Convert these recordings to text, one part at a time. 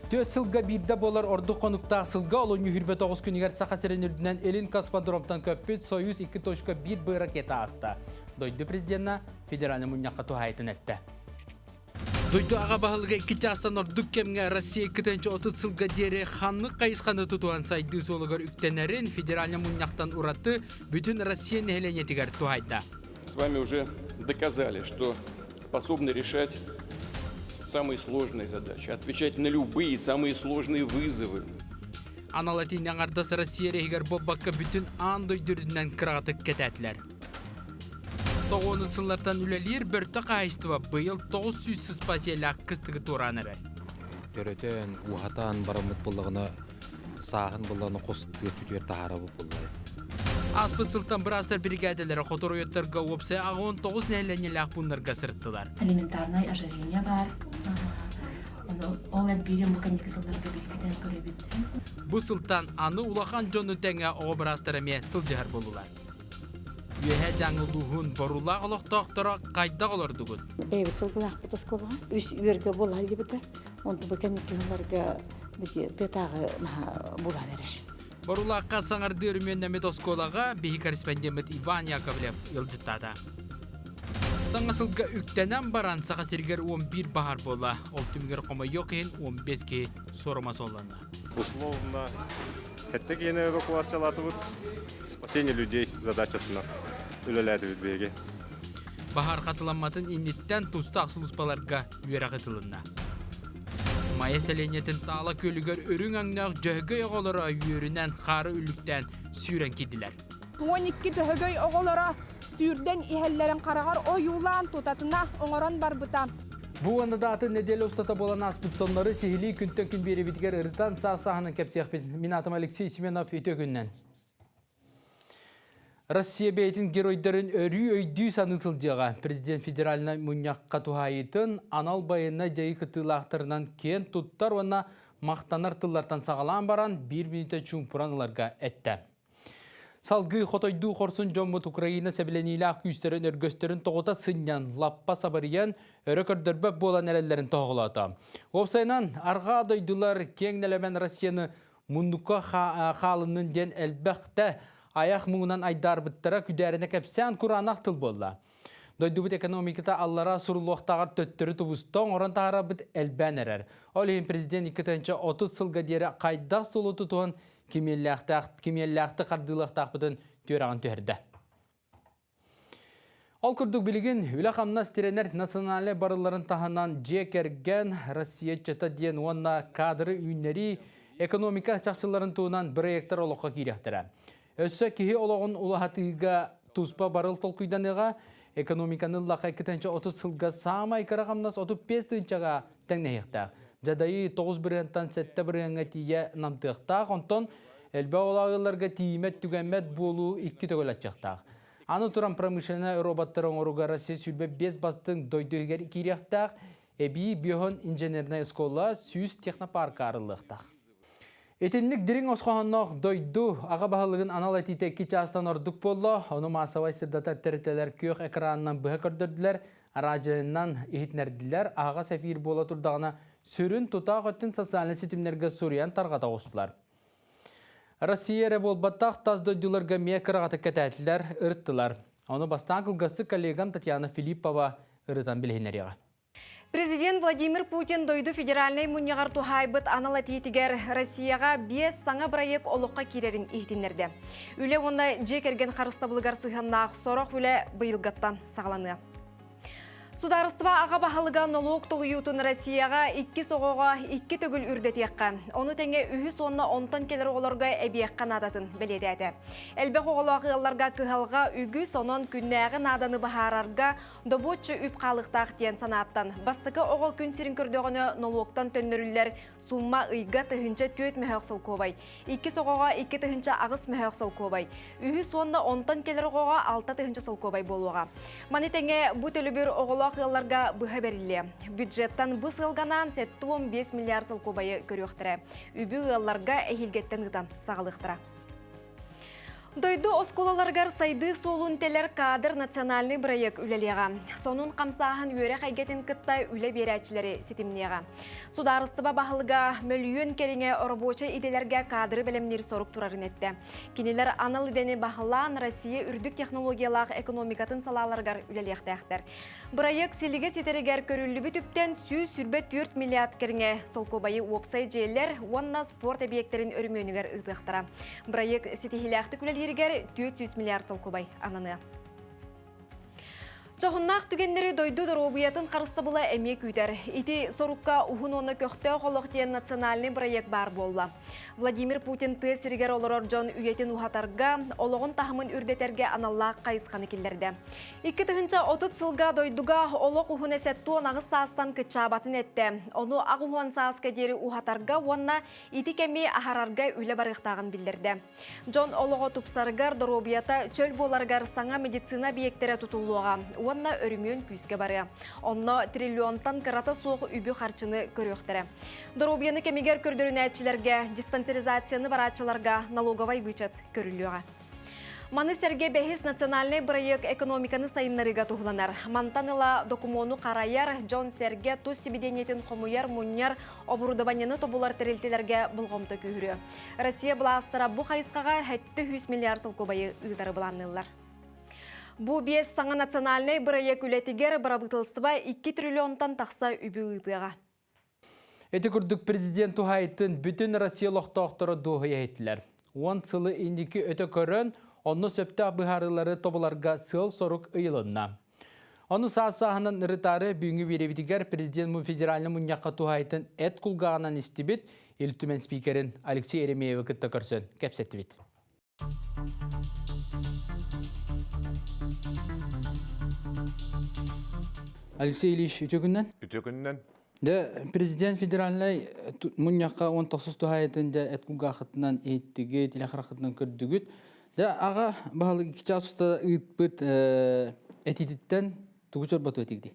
Түөрт сылга биирдэ буолар ордук хонуктаах сылга олунньу 29 күнүгэр Саха сирин үрдүнэн Илин космодромтан көппүт Союз 2.1 Б ракета ааста. Дойду президенэ федеральнай мунньахха туһаайытын эттэ. Дойду аҕа баһылыга икки чаастан ордук кэмҥэ Россия 230 сылга диэри ханнык хайысханы тутуһан сайдыы суолугар үктэнэрин федеральнай мунньахтан ураты бүтүн Россия нэһилиэнньэтигэр туһайда. С вами уже доказали, что способны решать самые сложные задачи, отвечать на любые самые сложные вызовы. Анал этиинэн аҥардас Россия иһигэр буолбакка бүтүн аан дойду үрдүнэн кыраҕатык кэтээтилэр. Тоҕуону сыллартан үлэлиир бөртө хаһаайыстыба быйыл 900 сыспа сиэлээх кыстыгы туораан эрэр. Төрөтөн, уһатан бараммыт буллаҕына сааһын буллаҕына хос түөрт таһаарабыт буллай. Ааспыт сылтан быраастар биригээдэлэрэ хоторуйаттарга уопсай 69 нэһилиэнньэлээх пууннарга сырыттылар. Элементарнай ожирение баар. Ону ол элбиирин бу кэнники сылларга биликкитэн көрөбүт. Бу сылтан аны улахан дьону тэҥэ оҕо быраастар эмиэ сылдьыһар буоллулар. Үөһээ Дьааҥы улууһун Борулаах олохтоохторо хайдах олордугут? Бэйэбит сылгылаахпыт оскуолаҕа. Үс үөргэ буолан диэбитэ. Онту бу кэнники сылларга бити тыатааҕы наһаа булан эрэр. Борулаахха саҥардыы өрөмүөннэммит оскуолаҕа биһи корреспондеммыт Иван Яковлев ыалдьыттаата. Саҥа сылга үктэнэн баран Саха сиригэр 11 баһаар буолла. Ол түмүгэр хомойуох иһин 15 киһи суорума суолланна. Условно, сэттэ киһини эвакуациялаатыбыт. Спасение людей задачатынан үлэлээтибит биһиги. Баһаар хатыламматын инниттэн тустаах сулууспаларга үөрэх ытылынна. Майа сэлиэнньэтин Таала күөлүгэр үрүҥ өҥнөөх дьөһөгөй оҕолоро үөрүнэн хаары үллүктээн сүүрэн киирдилэр. 12 дьөһөгөй оҕолоро сүүрдэн иһэллэрин хараҕар ойуулаан тутатына оҥорон барбыта. Бу уонна да атын нэдиэлэ устата буолан ааспыт соннору сиһилии күнтэн күн биэрэбитигэр ырытан саас-сааһынан кэпсиэхпит. Мин аатым Алексей Семенов үтүө күннэн. Россия бэйэтин геройдарын өрүү өйдүү саныы сылдьыаҕа. Президент федеральнай мунньахха туһаайыытын анал байыаннай дьайыы кыттыылаахтарынан киэн туттар уонна махтанар тыллартан саҕалаан баран биир мүнүүтэ чуумпуран ыларга эттэ. Салгыы хотойдуу хорсун дьоммут Украина сэбилэниилээх күүстэрин өргөстөрүн тоҕута сынньан, лаппа сабарыйан, өрө көрдөрбөт буолан эрэллэрин тоһоҕолоото. Уопсайынан, арҕаа дойдулар киэҥ нэлэмэн Россияны муннукка хаалыннын диэн элбэхтэ айах муҥунан айдаарбыттара күдээринэ кэпсээн кураанах тыл буолла. Дойдубут экономиката аллара суруллуохтааҕар төттөрү тубуста оҥорон таһаарарбыт элбээн эрэр. Ол иһин президент 2030 сылга диэри хайдах суолу тутуһан кимиэллээхтик хардыылыахтаахпытын түөрэҕин түһэрдэ. Ол курдук билигин үлэ-хамнас тирэнэр национальнай барылларын таһынан дьиэ кэргэн, Россия ыччата диэн уонна кадры үүннэрии, экономика чахчыларын туһунан бырайыактар олоххо киириэхтэрэ. Өссө киһи олоҕун улаатыыга туспа барыл толкуйданыаҕа, экономиканы ыллахха 230 сылга саамай кыра хамнас 35 тыһыынчаҕа тэҥнэһиэхтээх. Дьадайыы 9 бырыһыантан 7 бырыһыаҥҥа тиийэ намтыахтаах, онтон элбэх оҕолоох ыалларга тиийимэт-түгэммэт буолуу икки төгүл аччыахтаах. Аны туран промышленнай роботтары оҥорууга Россия 25 бастыҥ дойду иһигэр киириэхтээх, эбии Биоһон инженернай оскуола 100 технопарка арыллыахтаах. Итинник дириҥ осхоһонноох дойду аҕа баһылыгын анал этиитэ икки чаастан ордук буолла. Ону маассабай сырдатар тэрилтэлэр күөх экранынан быһа көрдөрдүлэр, араадьыйанан иһитиннэрдилэр, аһаҕас эфир буола турдаҕына сүрүн тутаах өттүн социальнай ситимнэргэ суруйан тарҕата оҕустулар. Россия эрэ буолбатах, тас дойдуларга эмиэ кыраҕатык кэтээтилэр, ырыттылар. Ону бастаан кылгастык коллегам Татьяна Филиппова ырытан билиһиннэриэҕэ. Президент Владимир Путин дойду федеральнай мунньаҕар туһаайбыт анал этиитигэр Россияҕа биэс саҥа бырайыак олоххо киирэрин иһитиннэрдэ. Үлэ уонна дьиэ кэргэн харыстабылыгар сыһыаннаах сорох үлэ быйылгаттан саҕаланыа. Судаарыстыба аҕа баһылыга нолуок толуйуутун Россияҕа иккис оҕоҕо икки төгүл үрдэтиэххэ, ону тэҥэ үһүс уонна онтон кэлэр оҕолорго эбиэххэ наадатын бэлиэтээтэ. Элбэх оҕолоох ыалларга кыһалҕа үгүс, онон күннээҕи нааданы быһаарарга добуоччу үп хаалыахтаах диэн санааттан бастакы оҕо күн сирин көрдөҕүнэ нолуоктан төннөрүллэр сумма ыйга 1004 мөһөөх солкуобай, иккис оҕоҕо 2008 мөһөөх солкуобай, үһүс уонна онтон кэлэр оҕоҕо 6 тыһыынча солкуобай буолуоҕа. Маны тэҥэ бу төлөбүр оҕолоох ыалларга быһа бэриллиэ. Бюджеттан бу сыалганаан 75 миллиард солкуобайы көрүөхтэрэ. Үбү ыалларга эһиилгэттэн ыытан саҕалыахтара. Дойду оскуолаларыгар сайдыы суолун тэлэр кадр национальный бырайыак үлэлиэҕэ. Сонун хамсааһын үөрэх эйгэтин кытта үлэ биэрээччилэри ситимниэҕэ. Судаарыстыба баһылыга мөлүйүөн кэриҥэ оробуочай идэлэргэ кадры бэлэмниир сорук турарын эттэ. Кинилэр анал идэни баһылаан Россия үрдүк технологиялаах экономикатын салааларыгар үлэлиэхтээхтэр. Бырайыак силигэ ситэригэр көрүллүбүт үптэн 124 миллиард кэриҥэ солкуобайы уопсай дьиэлэр уонна спорт эбийиэктэрин өрөмүөнүгэр ыытыахтара. Бырайыак ситиһиилээхтик үлэлииригэр 400 миллиард солкуобай ананыа. Дьоһуннаах түгэннэри дойду доруобуйатын харыстабыла эмиэ күүтэр. Ити сорукка уһун уонна көхтөөх олох диэн национальный бырайыак баар буолла. Владимир Путин тыа сиригэр олорор дьон үйэтин уһатарга, олоҕун таһымын үрдэтэргэ аналлаах хайысханы киллэрдэ. 2030 сылга дойдуга олох уһун 78 саастан кыччаабатын эттэ. Ону 80 сааска диэри уһатарга уонна ити кэми аһарарга үлэ барыахтааҕын биллэрдэ. Дьон олоҕо тупсарыгар, доруобуйата чөл буоларыгар саҥа медицина объектэрэ тутуллуоҕа уонна өрөмүөн күүскэ барыа. Онно триллионтан кырата суох үбү-харчыны көрүөхтэрэ. Доруобуйаны кэмигэр көрдөрүнээччилэргэ, диспансеризацияны барааччыларга налоговай вычет көрүллүөҕэ. Маны сэргэ бэһис национальнай бырайыак экономиканы сайыннарыыга туһуланар. Мантан ыла докумуону харайар, дьон-сэргэ тус сибидиэнньэтин хомуйар, мунньар, оборудованиены тобулар тэрилтэлэргэ болҕомто күүһүрүө. Россия былаастара бу хайысхаҕа 700 миллиард солкуобайы ыытары былаанныыллар. Бу биэс саҥа национальнай бырайыак үлэтигэр бырабыыталыстыба 2 триллионтан тахса үбү ыытыаҕа. Ити курдук президент туһаайытын бүтүн Россия олохтоохторо дуоһуйа иһиттилэр. Уон сылы инники өтө көрөн, онно сөптөөх быһаарыылары тобуларга сыал-сорук ыйылынна. Ону саас-сааһынан ырытаары бүгүҥҥү биэрэбитигэр президент федеральнай мунньахха туһаайытын эт кулгааҕынан истибит Ил Түмэн спикерин Алексей Еремеевы кытта көрсөн кэпсэттибит. Алексей Ильич, үтүө күннэн. Үтүө күннэн. Дэ президент федеральнай мунньахха 19 туһаайытын дэ эт кулгаахытынан иһиттигит, илэхарахытынан көрдүгүт. Дэ аҕа баһылык икки чаас уста ыытпыт этититтэн тугу чорботу этигди?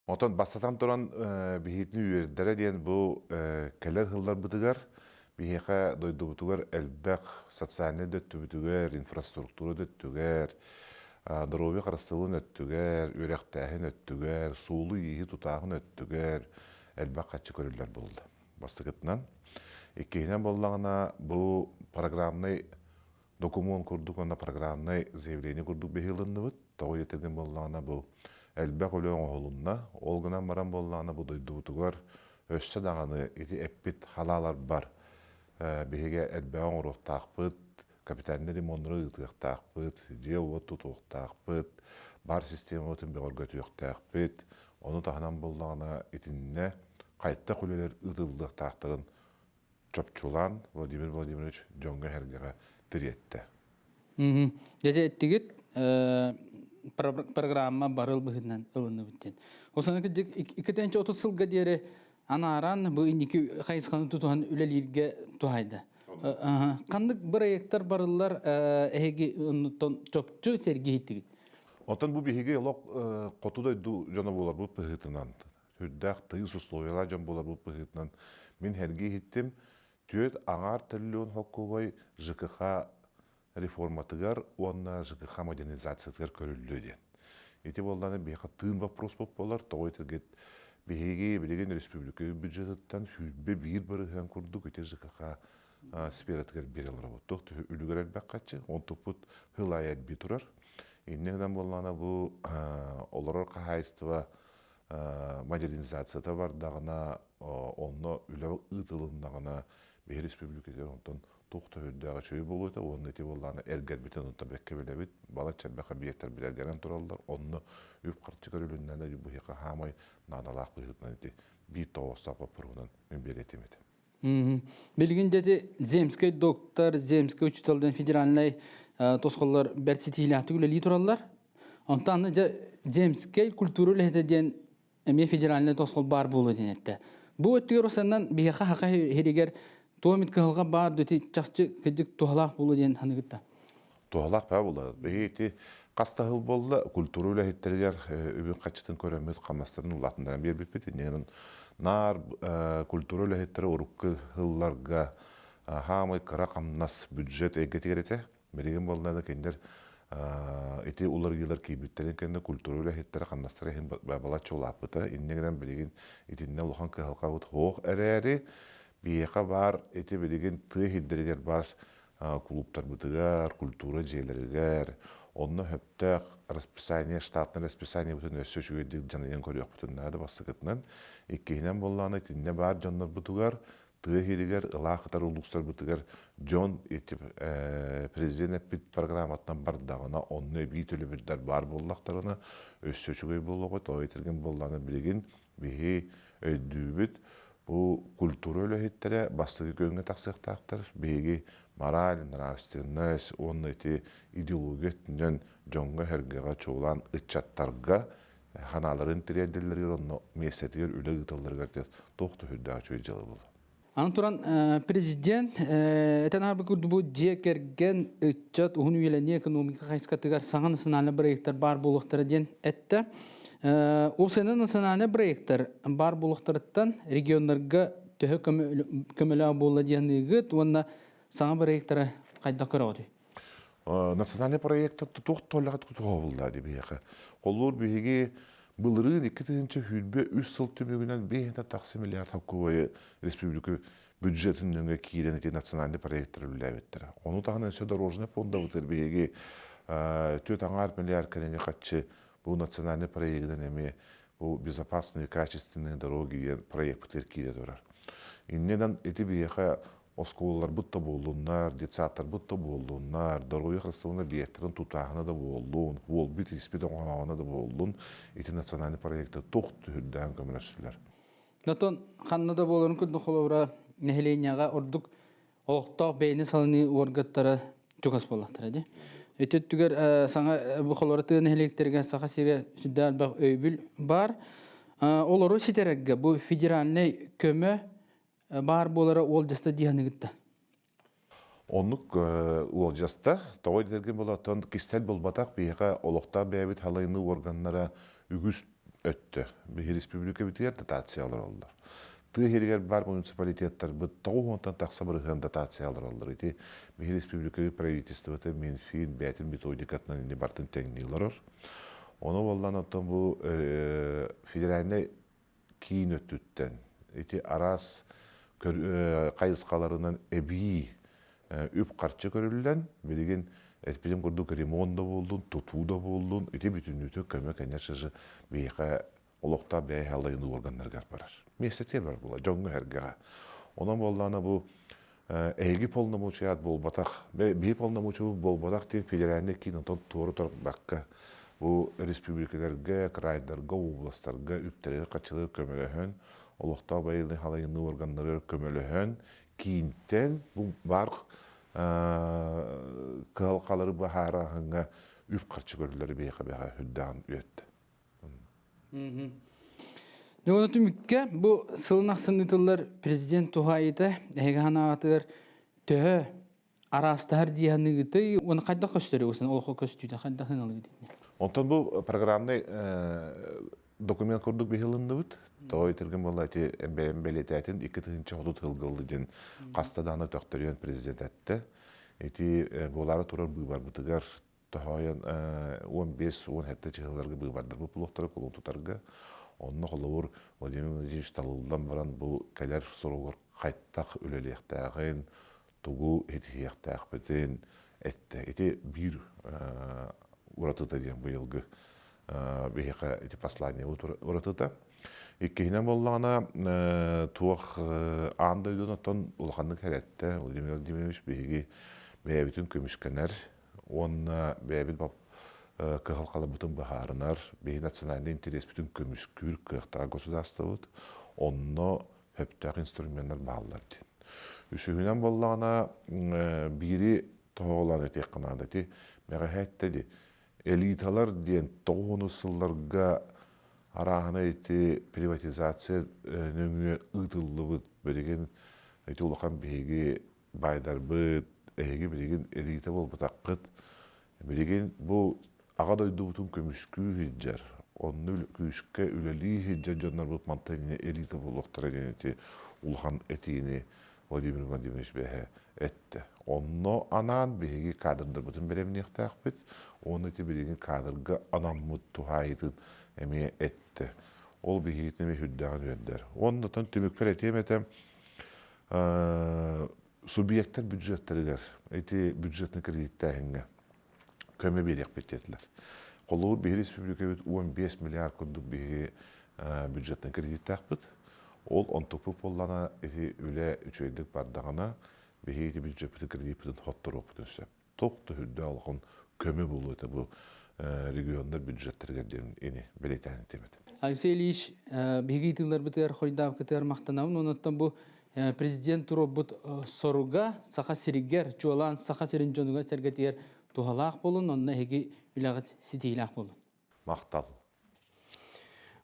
Отон бастатан туран биһиитин үөрдэрэ диэн бу кэлэр сылларбытыгар биһиэхэ дойдубутугар элбэх социальнай да өттүбүтүгэр, инфраструктура да өттүгэр, доруобуйа харыстабылын өттүгэр, үөрэхтээһин өттүгэр, суолу-ииһи тутааһын өттүгэр элбэх харчы көрүллэр буолла. Бастакытынан. Иккиһинэн буоллаҕына, бу программнай докумуон курдук уонна программнай заявление курдук быһыылынныбыт. Тоҕо диэтэргин буоллаҕына бу элбэх үлэ оҥоһулунна. Ол гынан баран буоллаҕына бу дойдубутугар өссө даҕаны ити эппит халааларбар биһиги элбэҕи оҥоруохтаахпыт, капитальнай ремоннары ыытыахтаахпыт, дьиэ-уот тутуохтаахпыт, бар системабытын бөҕөргөтүөхтээхпит. Ону таһынан буоллаҕына итиннэ хайдах үлэлэр ыытыллыахтаахтарын чопчулаан Владимир Владимирович дьоҥҥо-сэргэҕэ тириэттэ. Дьэ эттигит программа барыл быһыытынан ылынныбыт диэн. Осаны иккитинчи отут сылга диэри анааран бу инники хайысханы тутуһан үлэлииргэ туһайда. Ханнык бырайыактар барыллар эһиги оннуттан чопчу сэргиһиттигит? Оттон бу биһиги олох хоту дойду дьоно буоларбыт быһыытынан сүрдээх тыйыс условиялаах дьон буоларбыт быһыытынан мин сэргии иһиттим. Түөрт аҥаар триллион холкуобай ЖКХ реформатыгар уонна ЖКХ модернизациятыгар көрүллүө диэн. Ити буоллаҕына биһиэхэ тыын вопрос буолар. Тоҕо этэргит биһиги билигин республика бюджетыттан 121% курдук ити ЖКХ сфератыгар биэрэ олоробут. Туох үлүгэр элбэх хаччы, онтуппут хыл аайы элбии турар. Инньэ гынан буоллаҕына бу олорор хаһаайыстыба модернизацията бардаҕына, онно үлэ ыытылыннаҕына, биһи республикатыгар онтон туох да үрдээх үчүгэй буолуо этэ уонна ити буоллаҕына эргэрбитин онтон бэккэ билэбит, балачча элбэх объектар билэргэнэн тураллар, онно үп-харчы көрүлүннэнэ быһыаха хаамай наадалаах быһыытынан ити биир тоҕоостоох боппуруоһунан мин биэриэтим этэ. Билигин дети земский доктор, земский учитель диэн федеральнай тосхоллор бэрт ситиһиилээхтик үлэлии тураллар. Онтон дьэ земскэй культура үлэһитэ диэн эмиэ федеральнай тосхол баар буолуо диэн эттэ. Бу өттүгэр осаннан биһиэхэ хаха иһиригэр туом кыһалҕа баар дөти чахчы кырдьык туһалаах буолуо диэн ханыгытта. Туһалаах баа буолар. Биһи ити хас да сыл буолла культура үлэһиттэригэр үбүн хаччытын көрөммүт хамнастарын улаатыннаран биэрбиппит. Иннинэн наар культура үлэһиттэрэ урукку сылларга хаамай кыра хамнас бюджет эйгэтигэр этэ. Билигин буолла да кинилэр ити уларыйыылар киирбиттэрин кэннэ культура үлэһиттэрэ хамнастара иһин балачча улааппыта. Инньэ гынан билигин итиннэ улахан кыһалҕабыт суох эрээри, биһиэхэ баар ити билигин тыа сирдэригэр баар кулууптарбытыгар, культура дьиэлэригэр, онно сөптөөх расписание, штатнай расписаниебытын өссө үчүгэйдик дьаныйан көрүөхпүтүн наада бастакытынан. Иккиһинэн буоллаҕына итиннэ баар дьоннорбутугар тыа иһигэр ылаах ытар улуустарбытыгар дьон ити президент эппит программаттан бардаҕына онно эбии төлөбүрдэр баар буоллахтарына өссө үчүгэй буолуоҕа тоҕо этэргин буоллаҕына билигин биһи өйдүүбүт бу культура үлэһиттэрэ бастакы күөҥҥэ тахсыахтаахтар биһиги мораль нравственность уонна ити идеология өттүнэн дьоҥҥо-сэргэҕэ чуолаан ыччаттарга ханааларын тириэрдэллэригэр онно миэстэтигэр үлэ ыыталларыгар туох да сүрдээх үчүгэй дьыала буолла. Аны туран президент этэн аһарбыт курдук бу дьиэ кэргэн ыччат уһун үйэлэнии экономика хайысхатыгар саҥа национальнай проектар баар буолуохтара диэн эттэ. Уопсайынан национальнай проектар баар буолуохтарыттан регионнарга төһө көмөлөөх буолла диэн ыйгыт уонна саҥа проектары хайдах көрөҕүтүй? Национальный проекттар туох туоллаҕыт кутуһабыллаа дии биһиэхэ. Холлуур биһиги былырыын 2023 сыл түмүгүнэн 5 тахса миллиард холкуобайы республика бюджетин нөҥө киирэн ити национальный проекттар үлэлээбиттэрэ. Ону таһынан өссө дорожный фондабытыгар биһиги 4,5 миллиард кэриҥэ харчы бу национальный проегынан эмиэ бу безопасные качественные дороги диэн проекпытыгар киирэ турар. Иннинэн ити биһиэхэ оскуолаларбыт да буоллуннар, детсадтарбыт да буоллуннар, доруобуйа харыстабылын объектарын тутааһына да буоллун, уолбут-испит оҥоһооһуна да буоллун, ити национальный проекта туох түһүрдээн көмөлөстүлэр. Онтон ханна да буоларын курдук холобура нэһилиэнньэҕэ ордук олохтоох бэйэни салыныы уоргаттара чугас буоллахтара дии. Ити өттүгэр саҥа бу холобура тыа нэһилиэктэригэр Саха сирэ сүрдээх элбэх өйөбүл баар. Олору ситэрэргэ бу федеральнай көмө баар буолара уолдьаста дии саныгытта. Оннук уолдьаста. Тоҕо диэтэргин буолаттан кистэл буолбатах биһиэхэ олохтоох бэйэбит халайыныы уорганнара үгүс өттө. Биһи республикабытыгар дотация олороллор. Тыа сиригэр баар муниципалитеттарбыт 90-тан тахса бырыһыан дотация олороллор. Ити биһи республика правительствота Минфин бэйэтин методикатынан ини бартын тэҥнии олорор. Ону буоллан оттон бу федеральнай киин өттүттэн ити араас хайысхаларынан эбии үп-харчы көрүллэн, билигин эппитим курдук ремонт да буоллун, тутуу да буоллун, ити бүтүннүүтэ көмө, конечно же, биһиэхэ олохтоох бэйэ халайыныы органнарыгар барар. Миэстэтигэр бар була, дьоҥҥо-сэргэҕэ. Онон буоллаҕына бу эһиги полномочият буолбатах, биһи полномочия буолбатах диэн федеральный киин онтон туора турбакка бу республикаларга, крайдарга, областарга үптэригэр-харчыларыгар көмөлөһөн, олохтоох байыаннай халайыныы органнарыгар көмөлөһөн, киинтэн бу баар кыһалҕалары быһаарааһыҥҥа үп-харчы көрүллэрэ биһиэхэ бэҕэ үрдэҕин үөттэ. Дьоно түмүккэ бу сылын ахсын ыытыллар президент туһаайыыта эһиги санааҕытыгар төһө араастаһар дии саныыгытый уонна хайдах көстөрүй олоххо көстүүтэ хайдах сыаналыыгыт? Онтон бу программнай документ курдук биһилынныбыт. Тоҕо итиргин буолла ити бэйэм бэлиэтээтин 2030 сылгылды диэн хаста даҕаны төхтөрүйэн президент этте. Ити буолаары турар быыбарбытыгар тоһоойон 15-17 чыһыларга быыбардарбыт булуохтара кулун тутарга. Онно холобур Владимир Владимирович талыллан баран бу кэлэр соругар хайтах үлэлиэхтээҕин, тугу ситиһиэхтээхпитин эттэ. Ити биир уратыта диэн быйылгы биһиэхэ ити послание уратыта. Иккиһинэн буоллаҕына туох аан дойдуну оттон улаханнык сэрэттэ Владимир Владимирович биһиги бэйэбитин көмүскэнэр уонна бэйэбит кыһалҕаларбытын быһаарынар, биһи национальнай интэриэспитин көмүскүүр кыахтаах государствобыт, онно сөптөөх инструменнар бааллар диэн. Үсүһүнэн буоллаҕына, биири тоһоҕолоон этиэххэ наада ити мэҕэһэ эттэ дии. Элиталар диэн 90 сылларга арааһына ити приватизация нөҥүө ыытыллыбыт билигин ити улахан биһиги баайдарбыт, эһиги билигин элита буолбатаххыт. Билигин бу аҕа дойдубутун көмүскүү сылдьар, онно күүскэ үлэлии сылдьар дьоннорбут мантан инньэ элита буолуохтара диэн ити улахан этиини. Владимир Владимирович бэһэ эттэ. Онно анаан биһиги кадрдарбытын бэлэмниэхтээхпит. Уонна ити билигин кадрга анаммыт туһаайытын эмиэ эттэ. Ол биһигитин эмиэ сүрдээҕин үөрдэр. Уонна түмүкпэр этиэм этэ, субъектар бюджеттарыгар ити бюджетный кредиттээһиҥҥэ көмө биэриэхпит диэтилэр. Холобур, биһи республикабыт 15 миллиард курдук биһиги бюджетный кредиттаахпыт. Ол онтукпут буоллаҕына ити үлэ үчүгэйдик бардаҕына, биһиги ити бюджеппытын кредиппитин хотторуохпутун сөп. Туох да үрдээх улахан көмө буолуо этэ бу регионнар бюджеттарыгар диэн ини бэлиэтээн этим этэ. Алексей Ильич, биһиги ыытыыларбытыгар хойдаабыкытыгар махтанабын. Онуттан бу президент туруорбут соруга Саха сиригэр, чуолаан Саха сирин дьонугар-сэргэтигэр туһалаах буолун, онно эһиги үлэҕит ситиилээх буолун. Махтал.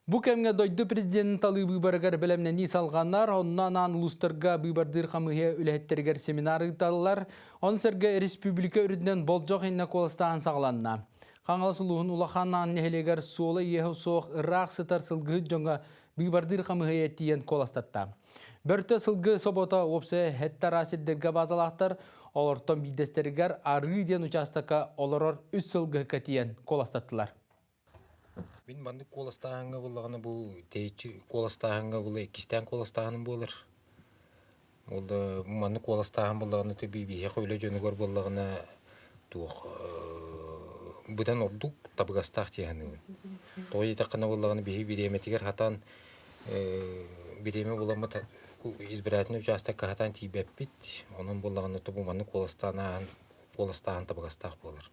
Бу кэмҥэ дойду президенин талыы быыбарыгар бэлэмнэнии салҕанар, онно анаан улуустарга быыбардыыр хамыыһыйа үлэһиттэригэр семинар ыыталлар. Ону сэргэ республика үрдүнэн болдьох иннэ куоластааһын саҕаланна. Хаҥалас улууһун Улахан Аан нэһилиэгэр суола-иэһэ суох ыраах сытар сылгыһыт дьоҥҥо быыбардыыр хамыыһыйа тиийэн куоластатта. Бөртө сылгы собото уопсайа сэттэ араас сирдэргэ базалаахтар, олортон биирдэстэригэр Арыы диэн учаастакка олорор үс сылгыһыкка тиийэн куоластаттылар. Мин маннык куоластааһыҥҥа буоллаҕына бу тэйиччи куоластааһыҥҥа була иккистээн куоластааһыным буолар. Ол да маннык куоластааһын буоллаҕына төбүү биһиэхэ үлэ дьонугар буоллаҕына туох быдан ордук табыгастаах дии саныыбын. Тоҕо диэтэххинэ буоллаҕына биһи бириэмэтигэр хатан бириэмэ буламмыт избирательный учаастакка хатан тиийбэппит. Онон буоллаҕына бу маннык куоластаан ааһан куоластааһын табыгастаах буолар.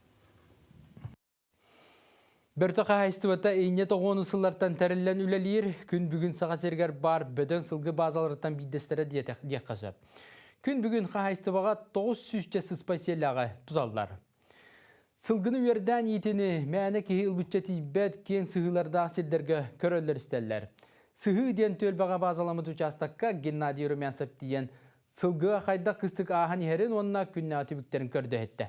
Бөртө хаһаайыстыбата инньэ тоҕуону сыллартан тэриллэн үлэлиир, күн бүгүн Саха сиригэр баар бөдөҥ сылгы базаларыттан биирдэстэрэ диэххэ сөп. Күн бүгүн хаһаайыстыбаҕа 900 сыспай сиэллээҕи туталлар. Сылгыны үөрдээн иитини мээнэ киһи ылбычча тиийбэт киэҥ сыһыылардаах сирдэргэ көрөллөр-истэллэр. Сыһыы диэн түөлбэҕэ базаламмыт учаастакка Геннадий Румянцев тиийэн сылгыга хайдах кыстык ааһан иһэрин уонна күннээҕи түбүктэрин көрдөһүттэ.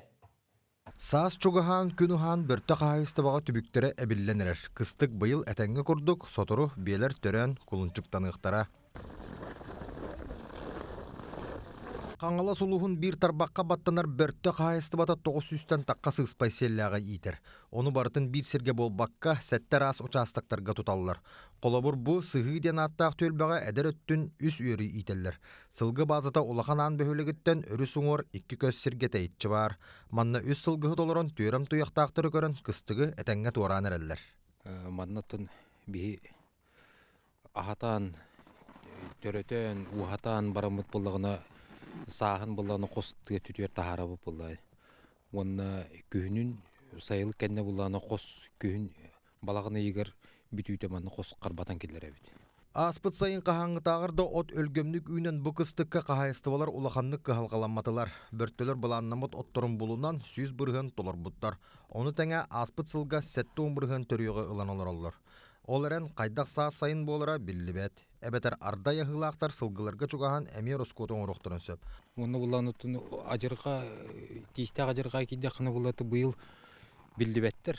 Саас чугаһаан, күн уһаан Бөртө хаһаайыстыбаҕа түбүктэрэ эбиллэн эрэр. Кыстык быйыл этэҥҥэ курдук, сотору биэлэр төрөөн кулунчуктаныахтара. Хаҥалас улууһун биир тарбахха баттанар Бөртө хаһаайыстыбата 900-тэн тахха сыыспай сиэллээҕи иитэр. Ону барытын биир сиргэ буолбакка, сэттэ араас учаастактарга туталлар. Холобур, бу Сыһыы диэн ааттаах түөлбэҕэ эдэр өттүн үс үөрү иитэллэр. Сылгы баазата Улахан Аан бөһүөлэгиттэн өрүс уҥуор икки көс сиргэ тэйиччи баар. Манна үс сылгыһыт олорон түөрэм туйахтаахтары көрөн кыстыгы этэҥҥэ туораан эрэллэр. Манна оттон биһи аһатан, төрөтөн, ууһатан бараммыт буоллаҕына сааһын буоллаҕына хос тыа түтүөр таһаарабыт буоллаҕа. Уонна күһүнүн сайылык кэннэ буоллаҕына хос күһүн балаҕан ыйыгар бүтүүтэ манна хос харбатан киллэрэбит. Ааспыт сайын хаһааҥҥытааҕар да от өлгөмнүк үүнэн бу кыстыкка хаһаайыстыбалар улаханнык кыһалҕаламматылар. Бөртөлөр былааннаммыт отторун булунан 100% толорбуттар. Ону тэҥэ ааспыт сылга 70% төрүөҕү ылан олороллор. Ол эрэн хайдах саас сайын буолара биллибэт. Эбэтэр ардай аһыылаахтар сылгыларга чугаһаан эмиэ ороскуоту оҥоруохтарын сөп. Уонна булан адьырҕа тиистээх адьырҕа киирдэххинэ булла быйыл биллибэттэр.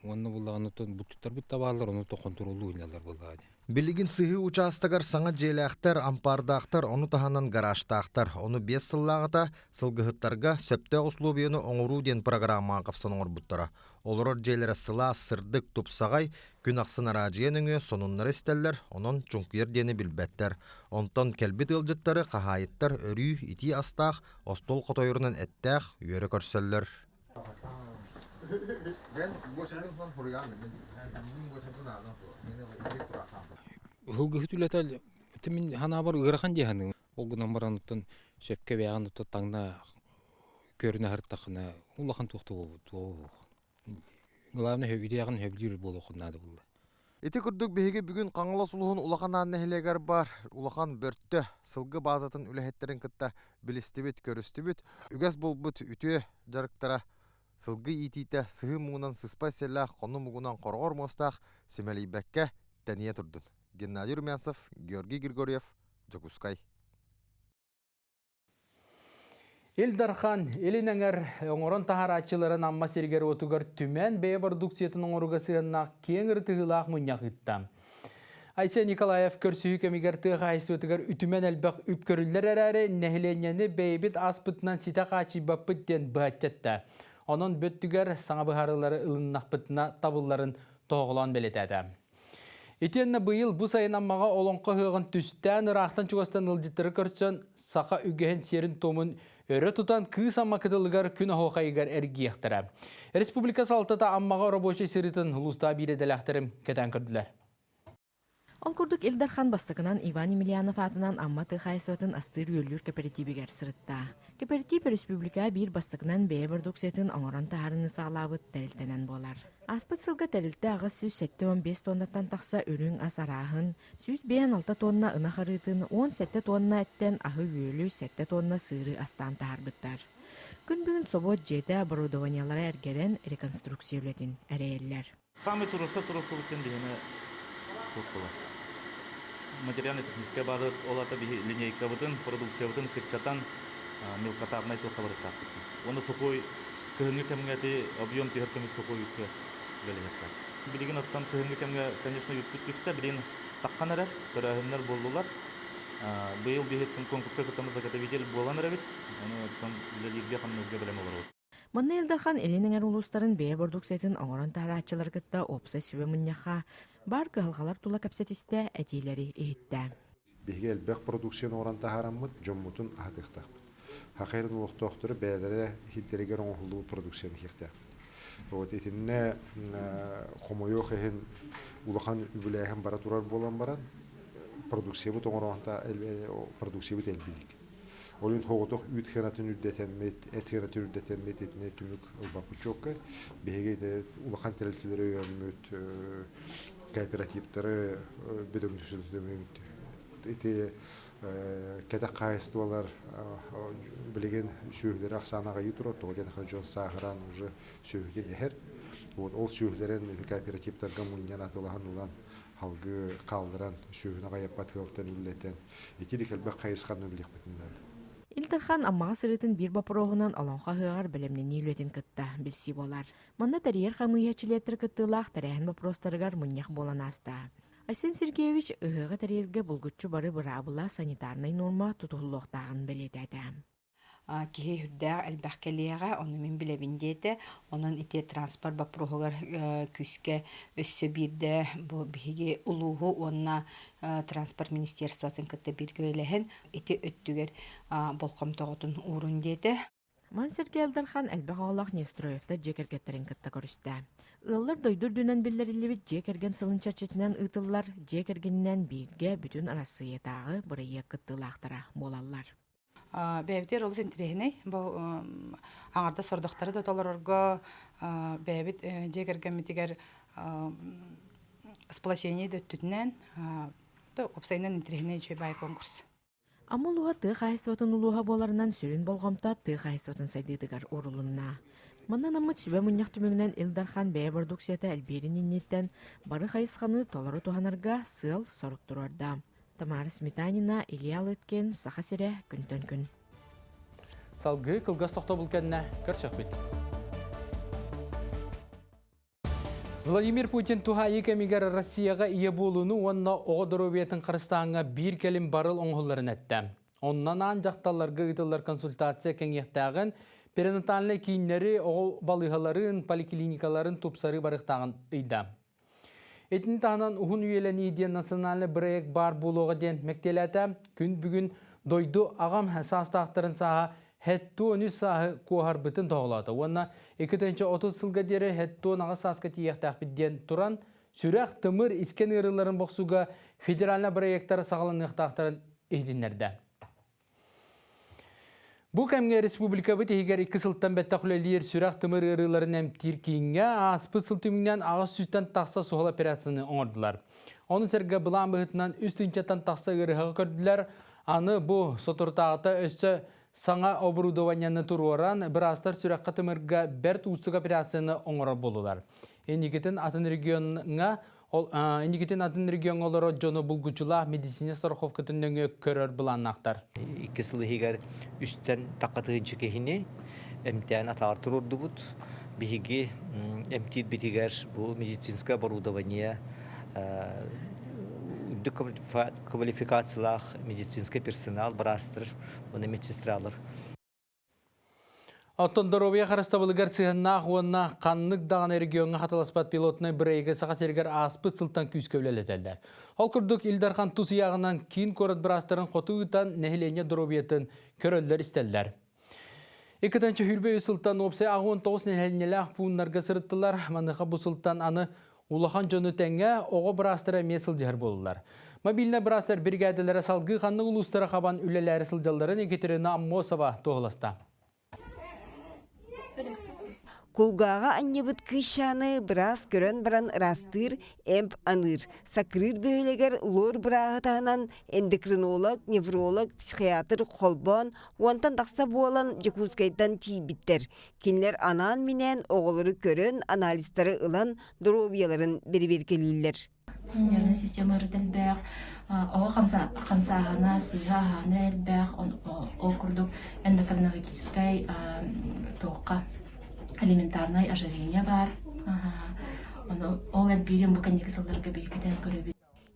Уонна буллаҕына булчуттарбыт да бааллар, ону то хонтуруоллуу илэллэр буоллаҕа дии. Билигин сыһыы учаастагар саҥа дьиэлээхтэр, ампаардаахтар, ону таһынан гаражтаахтар. Ону 5 сыллааҕыта сылгыһыттарга сөптөөх условияны оҥоруу диэн программаҕа хапсан оҥорбуттара. Олорор дьиэлэрэ сылаас, сырдык, тупсаҕай, күн ахсын араадьыйа нөҥүө сонуннары истэллэр, онон чуҥкуйар диэни билбэттэр. Онтон кэлбит ыалдьыттары хаһаайыттар өрүү итии астаах, остуол хотойорунан эттээх үөрэ көрсөллөр. Ылгыһыт үлэтэ мин санаабар ыарахан дии саныыбын. Ол гынан баран оттон сөпкө бэйэҕин оттон таҥна көрүнэ сырыттаххына улахан туох да буолбут. Главное үтүөҕүн сөбүлүүр буолуоххун наада буолла. Ити курдук биһиги бүгүн Хаҥалас улууһун Улахан Аан нэһилиэгэр баар Улахан Бөртө сылгы баазатын үлэһиттэрин кытта билистибит, көрүстүбүт. Үгэс буолбут үтүө дьарыктара сылгы иитиитэ сыһыы муҥунан сыспай сиэллээх, хонуу муҥунан хороҕор муостаах симэлийбэккэ тэнийэ турдун. Геннадий Румянцев, Георгий Григорьев, Дьокуускай. Ил Дархан Илин эҥэр оҥорон таһаарааччыларын Амма сиригэр-уотугар түмэн бэйэ бородууксуйатын оҥорууга сыһыаннаах киэҥ ырытыһыылаах мунньах ыытта. Айсен Николаев көрсүһүү кэмигэр тыа хаһайыстыбатыгар үтүмэн элбэх үп көрүллэр эрээри, нэһилиэнньэни бэйэбит ааспытынан ситэ хааччыйбаппыт диэн быһаччы эттэ. Онон бүттүгэр саҥа быһаарыылары ылыннахпытына табылларын тоһоҕолоон бэлиэтээтэ. Итиэннэ быйыл бу сайын Аммаҕа Олоҥхо ыһыаҕын түстээн ыраахтан-чугастан ыалдьыттары көрсөн, саха үгэһин сиэрин-туомун өрө тутан Кыыс Амма кытылыгар күн оһуохайыгар эргийиэхтэрэ. Республика салалтата Аммаҕа рабочай сырыытын улуустаа биир идэлээхтэрим кэтээн көрдүлэр. Ол курдук Ил Дархан бастакынан Иван Емельянов аатынан Амма тыа хаһаайыстыбатын астыыр-үөллүүр кэпэрэтиибигэр сырытта. Кэпэрэтиип өрөспүүбүлүкэҕэ биир бастакынан бэйэ бородууксуйатын оҥорон таһаарыыны саҕалаабыт тэрилтэнэн буолар. Ааспыт сылга тэрилтэ 875 тоннаттан тахса үрүҥ ас арааһын, 156 тонна ынах арыытын, 17 тонна эттэн аһы-үөлү, 7 тонна сыыры астаан таһаарбыттар. Күн бүгүн собуот дьиэтэ оборудованиелара эргэрэн реконструкция үлэтин эрэйэллэр. Самый туруста турусубут диэн биһиэхэ туттулар. Материально-техническая база ол ата биһи линейкабытын, продукциябытын кыччатан мелкотарнай туохха барыктаахпыт. Уонна сухой кыһыҥҥы кэмҥэ ити объем түһэр көмүс сухой үүккэ үлэлэһиэхтээх. Билигин оттон кыһыҥҥы кэмҥэ, конечно, үүппүт түстэ, билигин таххан эрэр, төрөөһүннэр буоллулар. Быйыл биһиттэн конкурска кыттаммыт заготовитель буолан эрэбит. Ону оттон үлэлииргэ-хамныырга бэлэм олоробут. Манна Ил Дархан Илин Эҥэр улуустарын бэйэ бородууксуйатын оҥорон таһарааччылары кытта уопсай сүбэ мунньахха баар кыһалҕалар тула кэпсэтистэ, этиилэри иһиттэ. Биһиги элбэх продукцияны оҥорон таһаараммыт, дьоммутун аһатыахтаахпыт. Саха сирин олохтоохторо бэйэлэрэ иһиттэригэр оҥоһуллубут продукцияны иһиэхтээхпит. Вот итиннэ хомойуох иһин улахан үбүлээһин бара турар буолан баран, продукциябыт оҥороонта продукциябыт элбиик. Ол иһин соҕотох үүт сыанатын үрдэтэммит, эт сыанатын үрдэтэммит итини түмүк ылбаппыт чуолкай. Биһиги ити улахан тэрилтэлэри өйөөммүт, кооперативтары бөдөҥсүтүммүт. Ити кэтэх хаһаайыстыбалар билигин сүөһүлэрэ ахсаана аҕыйыы турар, тоҕо диэтэххэ дьон сааһыраан уже сүөһүтүн эһэр. Вот ол сүөһүлэрин ити кооперативтарга мунньан атылаһан ылан халгыы хаалларан сүөһүнү аҕыйаппат ыалтан үллэтэн итирик элбэх хайысханы үлэлиэхпитин наада. Ил Дархан Аммаҕа сырыытын биир боппуруоһунан Олоҥхо ыһыаҕар бэлэмнэнии үлэтин кытта билсии буолар. Манна тэрийэр хамыыһыйа чилиэттэрэ кыттыылаах тэрээһин боппуруостарыгар мунньах буолан ааста. Айсен Сергеевич ыһыаҕы тэрийэргэ булгуччу бары быраабыла, санитарнай нуорма тутуһуллуохтааҕын бэлиэтээтэ. Киһи сүрдээх элбэх кэлиэҕэ, ону мин билэбин диэтэ. Онон ити транспорт боппуруоһугар күүскэ өссө биирдэ бу биһиги улууһу уонна транспорт министерствотын кытта бииргэ үлэлэһэн ити өттүгэр болҕомтоҕутун уурун диэтэ. Ман Сергей Алдархан элбэх оҕолоох Нестроевтар дьиэ кэргэттэрин кытта көрүстэ. Ыаллар дойду үрдүнэн биллэриллибит дьиэ кэргэн сылын чэрчитинэн ыытыллар дьиэ кэргэнинэн бииргэ бүтүн Арассыыйатааҕы бырайыак кыттыылаахтара буолаллар. Бэйэбитигэр олус интэриэһинэй. Бу аҥардас сордохтору да толорорго бэйэбит дьиэ кэргэммитигэр сплочение да өттүтүнэн уопсайынан интэриэһинэй үчүгэй баай конкурс. Амма улууһа тыа хаһаайыстыбатын улууһа буоларынан сүрүн болҕомто тыа хаһаайыстыбатын сайдыытыгар уурулунна. Манна анаммыт сүбэ мунньах түмүгүнэн Ил Дархан бэйэ бородууксуйата элбиирин инниттэн бары хайысханы толору туһанарга сыал-сорук туруорда. Тамара Сметанина, Илья Лыткин, Саха сирэ, күнтэн күн. Салгыы кылгас тохтобул кэннэ көрсөхпүт. Владимир Путин туһаайыы кэмигэр Россияҕа ийэ буолууну уонна оҕо доруобуйатын харыстааһыҥҥа биир кэлим барыл оҥоһулларын эттэ. Онон аан дьахталларга ыытыллар консультация кэҥиэхтээҕин, перинатальнай кииннэри, оҕо балыыһаларын, поликлиникаларын тупсарыы барыахтааҕын ыйда. Итини таһынан уһун үйэлэнии диэн национальнай бырайыак баар буолуоҕа диэн мэктиэлээтэ. Күн бүгүн дойду аҕам саастаахтарын сааһа 73 сааһы куоһарбытын тоһоҕолоото уонна 2030 сылга диэри 78 сааска тиийиэхтээхпит диэн туран, сүрэх, тымыр, искэн ыарыыларын бохсууга федеральнай бырайыактар саҕаланыахтаахтарын иһитиннэрдэ. Бу кэмҥэ республикабыт иһигэр икки сылтан бэттэх үлэлиир сүрэх-тымыр ыарыыларын эмтиир кииҥҥэ ааспыт сыл түмүгүнэн 800-тэн тахса суһал операцияны оҥордулар. Ону сэргэ былаан быһыытынан үс тыһыынчаттан тахса ыарыһаҕы көрдүлэр. Аны бу соторутааҕыта өссө саҥа оборудованиены туруоран, быраастар сүрэххэ-тымырга бэрт уустук операцияны оҥорор буоллулар. Инникитин атын региоҥҥа Ол инникитин атын региоҥҥа олорор дьону булгуччулаах медицина страховкатын нөҥүө көрөр былааннаахтар. Икки сыл иһигэр үстэн тахха тыһыынча киһини эмтээн атаҕар туруордубут. Биһиги эмтиирбитигэр бу медицинское оборудование Үрдүк квалификациялаах медицинскэй персонал, быраастар уонна медсестралар. Оттон доруобуйа харыстабылыгар сыһыаннаах уонна ханнык даҕаны региоҥҥа хатыласпат пилотнай бырайыгы Саха сиригэр ааспыт сылтан күүскэ үлэлэтэллэр. Ол курдук Ил Дархан тус ыйааҕынан киин куорат быраастарын хоту ыытан нэһилиэнньэ доруобуйатын көрөллөр-истэллэр. Иккитинчи сүүрбэ үс сылтан уопсай 69 нэһилиэнньэлээх пууннарга сырыттылар. Маныаха бу сылтан аны улахан дьону тэҥэ оҕо быраастара эмиэ сылдьыһар буоллулар. Мобильнай быраастар биригээдэлэрэ салгыы ханнык улуустары хабан үлэлээри сылдьалларын Екатерина Аммосова туоһуласта. Кулгааҕа анньыбыт кыысчааны быраас көрөн баран ыраастыыр, эмп аныыр. Саккырыыр бөһүөлэгэр лор бырааһы таһынан эндокринолог, невролог, психиатр холбоон уонтан тахса буолан Дьокуускайтан тиийбиттэр. Кинилэр анаан-минээн оҕолору көрөн, анализтары ылан, доруобуйаларын бэрэбиэркэлииллэр. Нервная система элбэх, оҕо хамсааһына, сыыһа аһаана элбэх, ол курдук эндокринологическай туохха элементарнай ожирение баар. Ол элбиирин бу кэнники сылларга биһикитэн көрөбүт.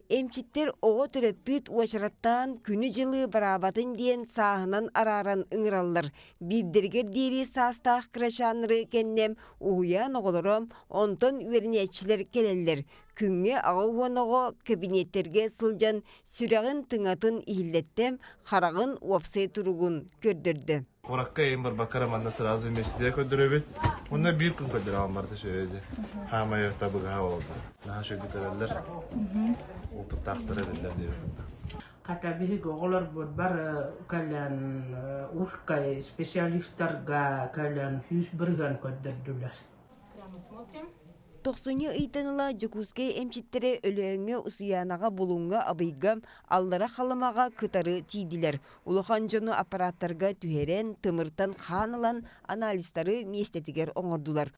Эмчиттэр оҕо төрөппүт уочараттаан күнү-дьылы бараабатын диэн сааһынан арааран ыҥыраллар. Биирдэригэр диэри саастаах кырачааннары кэннэм уһуйаан оҕолоро, онтон үөрэнээччилэр кэлэллэр. Күҥҥэ 80 оҕо кэбиниэттэргэ сылдьан сүрэҕин тыҥатын иһиллэттэ, хараҕын уопсай туругун көрдөрдө. Куракка эйин барбакка эрэ манна сразу вместе көрдөрөбүт. Онно биир күн көрдөрөҕүн барыта үчүгэй Хаамай табыгаһа буолла. Наһаа үчүгэйдик көрөллөр. Опыттаахтара биллэр диэбит. Хата биһиги оҕолорбут бары кэлэн узкай специалистарга кэлэн 100% көрдөрдүлэр. Тохсунньу ыйтан ыла Дьокуускай эмчиттэрэ Өлөөҥҥө, Усуйаанаҕа, Булуҥҥа, Абыйга, Аллара Халымаҕа кытары тиийдилэр. Улахан дьону аппараттарга түһэрэн, тымыртан хаан ылан анализтары миэстэтигэр оҥордулар.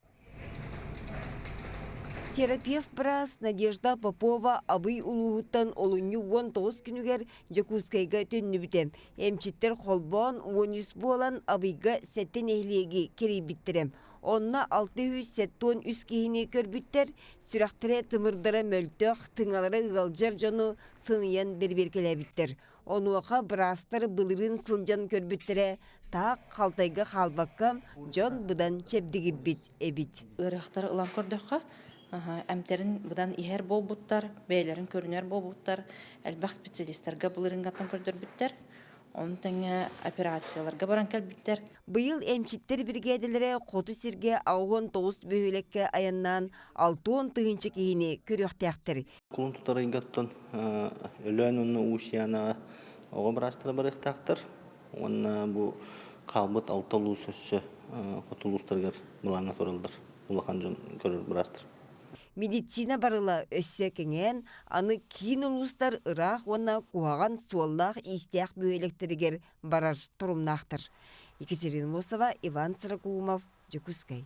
Терапевт быраас Надежда Попова Абый улууһуттан олунньу 19 күнүгэр Дьокуускайга төннүбүтэ. Эмчиттэр холбоон 13 буолан Абыйга сэттэ нэһилиэги кэрийбиттэрэ. Онно 673 киһини көрбүттэр, сүрэхтэрэ тымырдара мөлтөх, тыҥалара ыалдьар дьону сыныйан бэрэбиэркэлээбиттэр. Онуоха быраастар былырыын сылдьан көрбүттэрэ, таах халтайга хаалбакка, дьон быдан чэбдигирбит эбит. Ыарыһахтары ылан көрдөххө, эмтэрин быдан иһэр буолбуттар, бэйэлэрин көрүнэр буолбуттар, элбэх специалистарга былырыыҥҥаттан көрдөрбүттэр. Ону тэҥэ операцияларга баран кэлбиттэр. Быйыл эмчиттэр биригээдэлэрэ хоту сиргэ 69 бөһүөлэккэ айаннаан 60 тыһыынча киһини көрүөхтээхтэр. Кулун тутар ыйга оттон Өлөөн уонна Уус-Янаҕа оҕо быраастара барыахтаахтар. Уонна бу хаалбыт алта улуус өссө хоту улуустарыгар былааҥҥа тураллар. Улахан дьон көрөр быраастар. Медицина барыла өссө кэҥээн, аны киин улуустар ыраах уонна куһаҕан суоллаах-иистээх бөһүөлэктэригэр барар торумнаахтар. Екатерина Мосова, Иван Сорокоумов, Дьокуускай.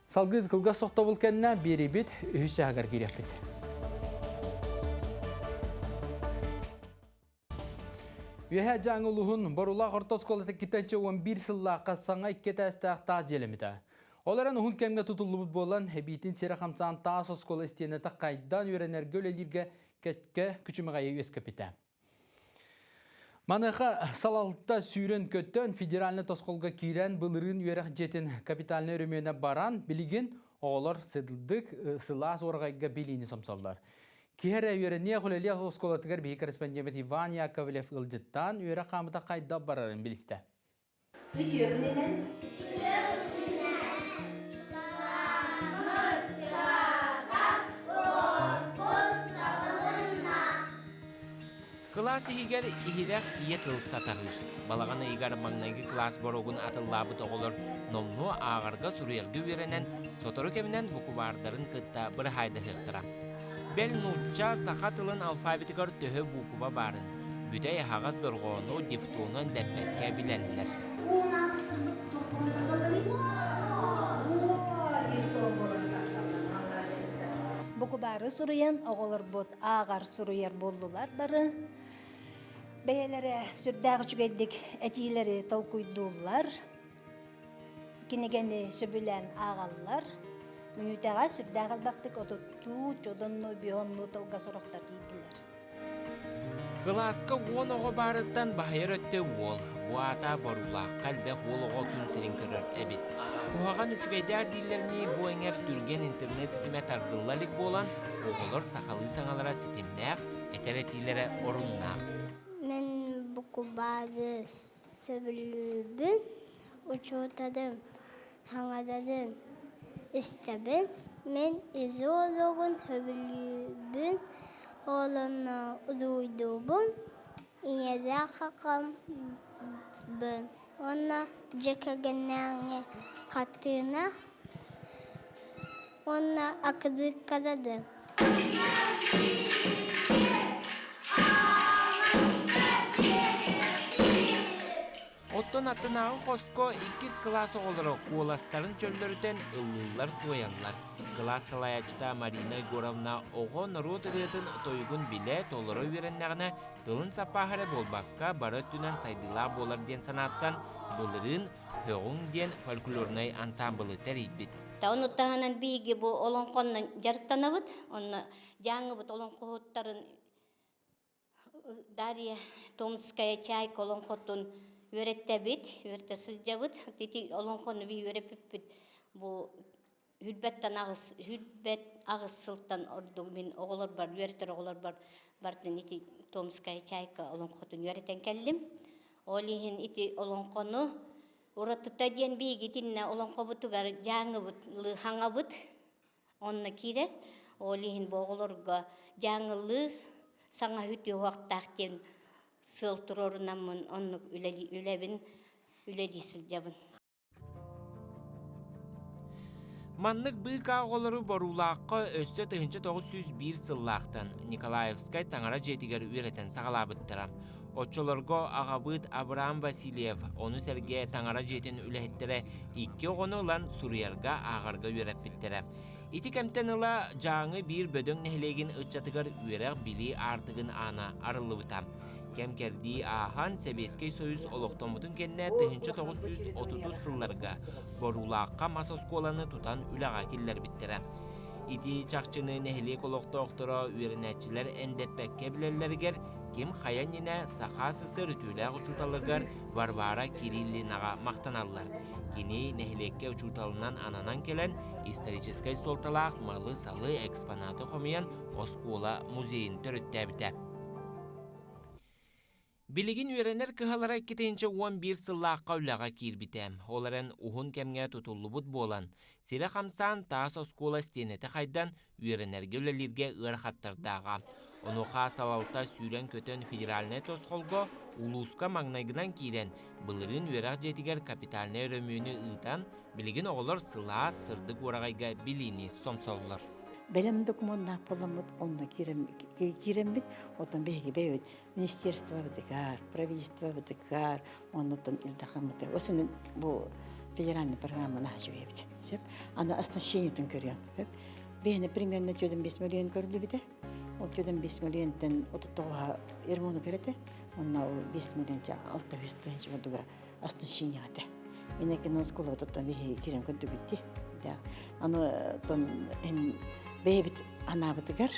Салгыы кылгас сохтобул кэннэ биэрибит үһүс чаһыгар киириэхпит. Үөһээ Дьааҥы улууһун Борулаах орто оскуолата китэнчэ 11 сыллаахха саҥа икки этээстээх таас дьиэлэммитэ. Ол эрэн уһун кэмҥэ тутуллубут буолан, эбиитин сирэ хамсаан таас оскуола истиэнэтэ хайдаан үөрэнэргэ үлэлииргэ кэккэ күчүмэҕэйи үөскэппитэ. Маныаха салалта сүүрэн-көтөн федеральнай тосхолго киирэн былырыын үөрэх дьиэтин капитальнай өрөмүөнэ баран, билигин оҕолор сыдылдык сылаас уораҕайга билиини сомсоллор. Киһи эрэ үөрэниэх үлэлиэх оскуолатыгар биһи корреспондеммит Иван Яковлев ыалдьыттаан үөрэх хаамыта хайдах барарын билистэ. Үтүө күнүнэн. Кылаас иһигэр иһирэх ийэ тыл сатарыыр. Балаҕан ыйыгар маҥнайгы кылаас боруогун атыллаабыт оҕолор номнуо ааҕарга-суруйарга үөрэнэн, сотору кэминэн букубаардарын кытта быраһаайдаһыахтара. Бэл нуучча, саха тылын алфавитыгар төһө буукуба баарын, бүтэй аһаҕас дорҕоону дифтону эндэппэккэ билэллэр. Букубаары суруйан оҕолорбут ааҕар суруйар буоллулар бары. Бэйэлэрэ сүрдээх үчүгэйдик этиилэри толкуйдууллар. Кинигэни сөбүлээн ааҕаллар. Мүнүүтэҕэ сүрдээх элбэхтик отуттуу, чодоннуу, биһоннуу тылга сорохтор тиийдилэр. Кылааска уон оҕо баарыттан баһыйар өттө уол. Бу аата Боруулаахха элбэх уол оҕо күн сирин көрөр эбит. Куһаҕан үчүгэйдээх дииллэринии бу эҥэр түргэн интернет ситимэ тардылла илик буолан, оҕолор сахалыы саҥалара ситимнээх, этэр этиилэрэ оруннаах. Мин букубаары сөбүлүүбүн, учууталым хаҥарарын истэбин. Мин изологун сөбүлүүбүн, олонно уруйдуубун, ийэлээх аҕабын уонна дьиэ кэргэннээҕи хартыына уонна аккырыыккалары. Оттон аттынааҕы хоско иккис кылаас оҕолоро куоластарын чөллөрүтэн ыллыыллар-туойаллар. Кылаас салайааччыта Марина Егоровна оҕо норуот ырыатын тойугун билэ, толоро үөрэннэҕинэ, тылын саппааһа эрэ буолбакка, бары өттүнэн сайдыылаах буолар диэн санааттан былырыын «Һөҕүҥ» диэн фольклорнай ансаамбылы тэрийбит. Ону таһынан биһиги бу олоҥхоннон дьарыктанабыт. Онно Дьааҥыбыт олоҥхоһуттарын Дарья Томская чайка олоҥхотун үөрэттэбит, үөрэтэ сылдьабыт. Ити олоҥхону биһи үөрэппиппит бу хүрбэттэн аҕыс хүрбэт аҕыс сылтан ордук мин оҕолорбор үөрэтэр оҕолорбор бартын ити Томская чайка олоҥхотун үөрэтэн кэллим. Ол иһин ити олоҥхону уратыта диэн биһиги итиннэ олоҥхобутугар дьааҥыбыт хаҥабыт Онно киирэр. Ол иһин бу оҕолорго дьааҥылыы саҥа үтүө диэн сыал туруорунаммын оннук үлэбин үлэлии сылдьабын. Маннык быыкаа оҕолору Боруулаахха өссө 1901 сыллаахтан Николаевскай таҥара дьиэтигэр үөрэтэн саҕалаабыттара. Оччолорго аҕабыыт Абрам Васильев, ону сэргэ таҥара дьиэтин үлэһиттэрэ икки оҕону ылан суруйарга, ааҕарга үөрэппиттэрэ. Ити кэмтэн ыла Дьааҥы биир бөдөҥ нэһилиэгин ыччатыгар үөрэх-билии аартыгын аана арыллыбыта. Кэм-кэрдии ааһан, Сэбиэскэй Союз олохтоммутун кэннэ 1930 сылларга Боруулаахха мас оскуоланы тутан үлэҕэ киллэрбиттэрэ. Ити чахчыны нэһилиэк олохтоохторо үөрэнээччилэр эндэппэккэ билэллэригэр ким хайа иннинэ Саха СССР үтүөлээх учууталыгар Варвара Кириллинаҕа махтаналлар. Кини нэһилиэккэ учууталынан ананан кэлэн, историческай суолталаах малы-салы, экспонаты хомуйан оскуола музейын төрүттээбитэ. Билигин үөрэнэр кыһалара 2011 сыллаахха үлэҕэ киирбитэ. Ол эрэн уһун кэмҥэ тутуллубут буолан, сирэ хамсаан таас оскуола истиэнэтэ хайдан, үөрэнэргэ үлэлииргэ ыарахаттардааҕа. Онуоха салалта сүүрэн-көтөн федеральнай тосхолго улууска маҥнайгынан киирэн, былырыын үөрэх дьиэтигэр капитальнай өрөмүөнү ыытан, билигин оҕолор сылаас, сырдык уораҕайга билиини сомсоллор. Бэлэм докумуоннаах буоламмыт, онно киирэммит, оттон биһиги бэйэбит министерствобытыгар, правительствобытыгар, оннуттан Ил Дархаммытыгар. Осенин бу федеральный программа наһаа Сөп. Аны оснащениетын көрүөм. Сөп. Бэйэни примерно 4,5 миллион көрүллүбүтэ. Ол 4,5 миллионтан 39 ермону керете. Онна ол 5 миллион 600 тыһыынча курдуга оснащение этэ. Инекин оскуола тоттон биһи кирен көрдүбүтти. Аны тон эн бэйэбит анаабытыгар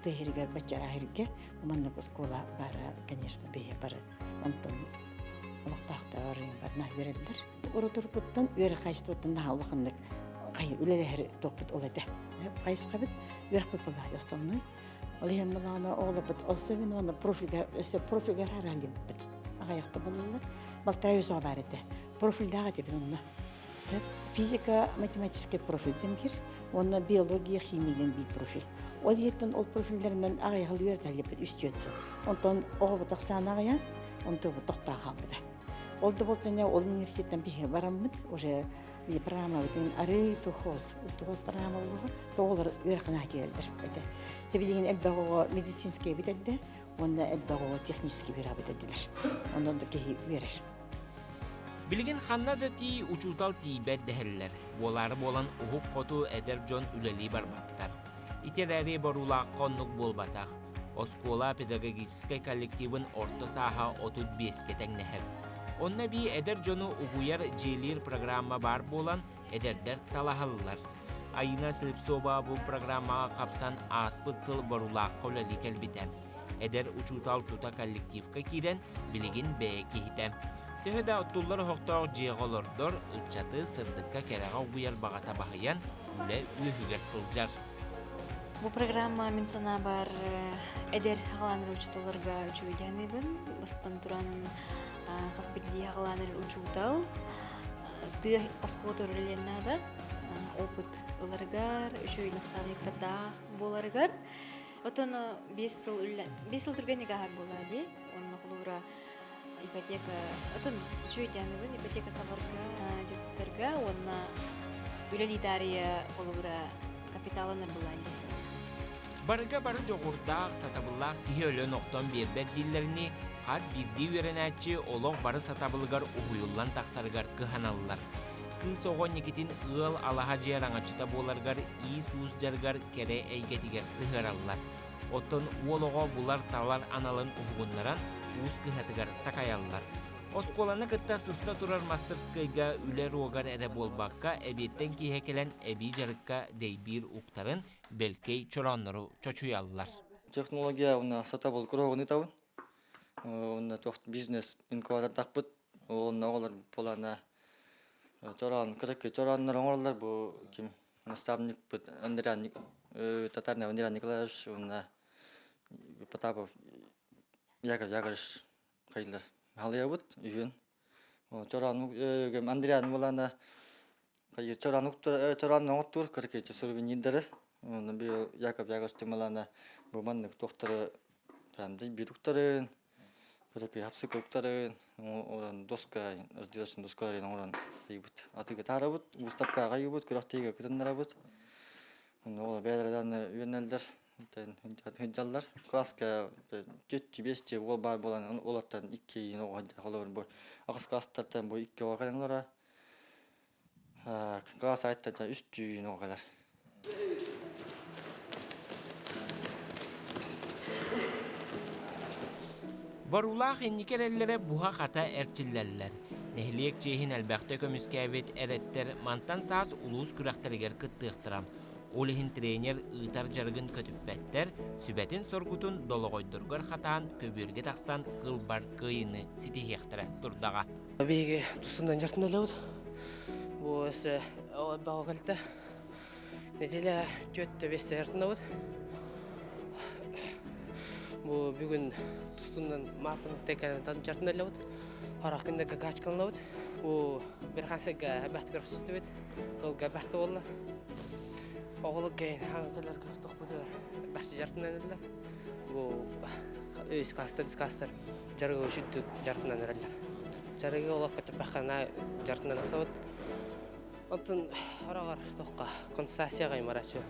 тыһырыгар баччараһырга маннык оскуола бара, конечно, бэйэ бары онтон олохтоохтор барына үөрэллэр. Урутуркуттан үөрэх хайыстыбыттан наһаа улаханнык үлэлэһэр туохпут ол этэ. Хайысхабыт үөрэхпит буоллаҕа основной. Ол иһин былаана оҕолорбут особенно уонна профильга өссө профильгар хараллыбыт. Аҕайахта буолаллар. Балтараа үс оҕо баар этэ. Профильдаах этибит онно. Физика, математический профиль диэн биир, уонна биология, химия диэн биир профиль. Ол иһиттэн ол профильлэринэн аҕыйах үөрэтэллибит үс түөрт сыл. Онтон оҕобут ахсаана аҕыйаан, онтон тохтоо хаалбыта. Ол да буолтуна ол университеттан биһиги бараммыт уже программабытын арыы тухоос, тухоос программа буолуоҕа, тоҕолор үөрэххэ киирэллэр этэ. Билигин элбэх оҕо медицинскэй бүтэрдэ уонна элбэх оҕо технический үөрэҕи бүтэрдилэр. Онон да киһи үөрэр. Билигин ханна да тиий учуутал тиийбэт дэһэллэр. Буолаары буолан уһук хоту эдэр дьон үлэлии барбаттар. Ити эрээри боруулаахха оннук буолбатах. Оскуола педагогическай коллективын орто сааһа 35-кэ тэҥнэһэр. Онно эбии эдэр дьону угуйар дьиэлиир программа баар буолан, эдэрдэр талаһаллар. Айына Слепцова бу программаҕа хапсан ааспыт сыл Борулаахха үлэлии кэлбитэ. Эдэр учуутал тута коллективка киирэн, билигин бэйэ киһитэ. Төһө да оттуллар оһохтоох дьиэҕэ олордор, ыччаты сырдыкка-кэрэҕэ угуйар баҕата баһыйан, үлэ үөһүгэр сылдьар. Бу программа мин санаабар эдэр аҕалаанар учууталларга үчүгэйдээниибин. Бастан туран хас биирдии аҕалаанар учуутал тыа оскуола үлэлиэн наада. Опыт ыларыгар, үчүгэй наставниктардаах буоларыгар. Отон 5 сыл 5 сыл түргэнник ааһар буолаа дии. Онно холобура ипотека отон үчүгэйдээниибин ипотека сабарга, дьэ уонна үлэлии таарыйа холобура капиталын ырбылаан диэн. Барыга бары дьоҕурдаах, сатабыллаах киһи өлөн-охтон биэрбэт дииллэринии, хас биирдии үөрэнээччи олох бары сатабылыгар уһуйуллан тахсарыгар кыһаналлар. Кыыс оҕо инникитин ыал алаһа дьиэ араҥаччыта буоларыгар иис-уус дьарыгар кэрэ эйгэтигэр сыһыараллар. Оттон уол оҕо булар-талар аналын уһугуннаран уус кыһатыгар такайаллар. Оскуоланы кытта сыста турар мастарыскыайга үлэ руогар эрэ буолбакка, эбиэттэн киэһэ кэлэн эбии дьарыкка дэйбиир уктарын, бэлкэй чорооннору чочуйаллар. Технология уонна сатабыл куруһугун ыытабын. Уонна туох бизнес инкубатордахпыт. Уонна оҕолор буолана чороон, кыракый чорооннор оҥороллор бу ким наставникпыт Андриан Татарина Андриан Николаевич уонна Потапов Яков Яковлевич хайылар халыйабыт үһүн чороон Андриан буолана чороон чороон оҥоттуур кыракый сувенирдары уонна Яков Яковлевич тымалана бу маннык туохтары бируктарын кыракый хапсыкыктарын доска разделочный доскаларын оҥорон ыйбыт атыыга таарабыт выставкаҕа ыйбыт күрэхтэһиигэ кытыннарабыт ол бэйэлэрэ үөнэллэр сылдьаллар. Класска түөрт биэс уол баар буолан олортон икки оҕо холобур бу аҕыс класстартан бу икки оҕо кэлэн олорор. Класс айттан үс түүн оҕо кэлэр. Боруулаах инники эрэллэрэ буһа-хата эрчиллэллэр. Нэһилиэк чиэһин элбэхтэ көмүскээбит эрэттэр мантан саас улуус күрэхтэригэр кыттыахтара. Ол иһин тренер ыытар дьарыгын көтүппэттэр, сүбэтин-соргутун долоҕойдоругар хатаан көбүөргэ тахсан кылбар кыайыыны ситиһиэхтэрэ турдаҕа. Биһиги тустунан дьарыктаналыбыт. Бу өссө баҕа кэлтэ. Неделя түөрттэ бэстэ дьарыктанабыт. Бу бүгүн тустунан маатын тэкэнтан дьарыктаналыбыт. Харах күннэргэ качкаланабыт. Бу бір хасыга бэхтигэр сүстүбүт. Тылга бэхтэ буолла. Оҕолор кэйин хаҥкаларга тохпутугар бэхчи дьарыктанан Бу үс класстар, үс класстар дьарыгы үчүдүк дьарыктанан эрэллэр. Дьарыгы олохко тэппэххэ дьарыктанан асабыт. Онтон хороҕор тохха консультацияҕа аймараччы.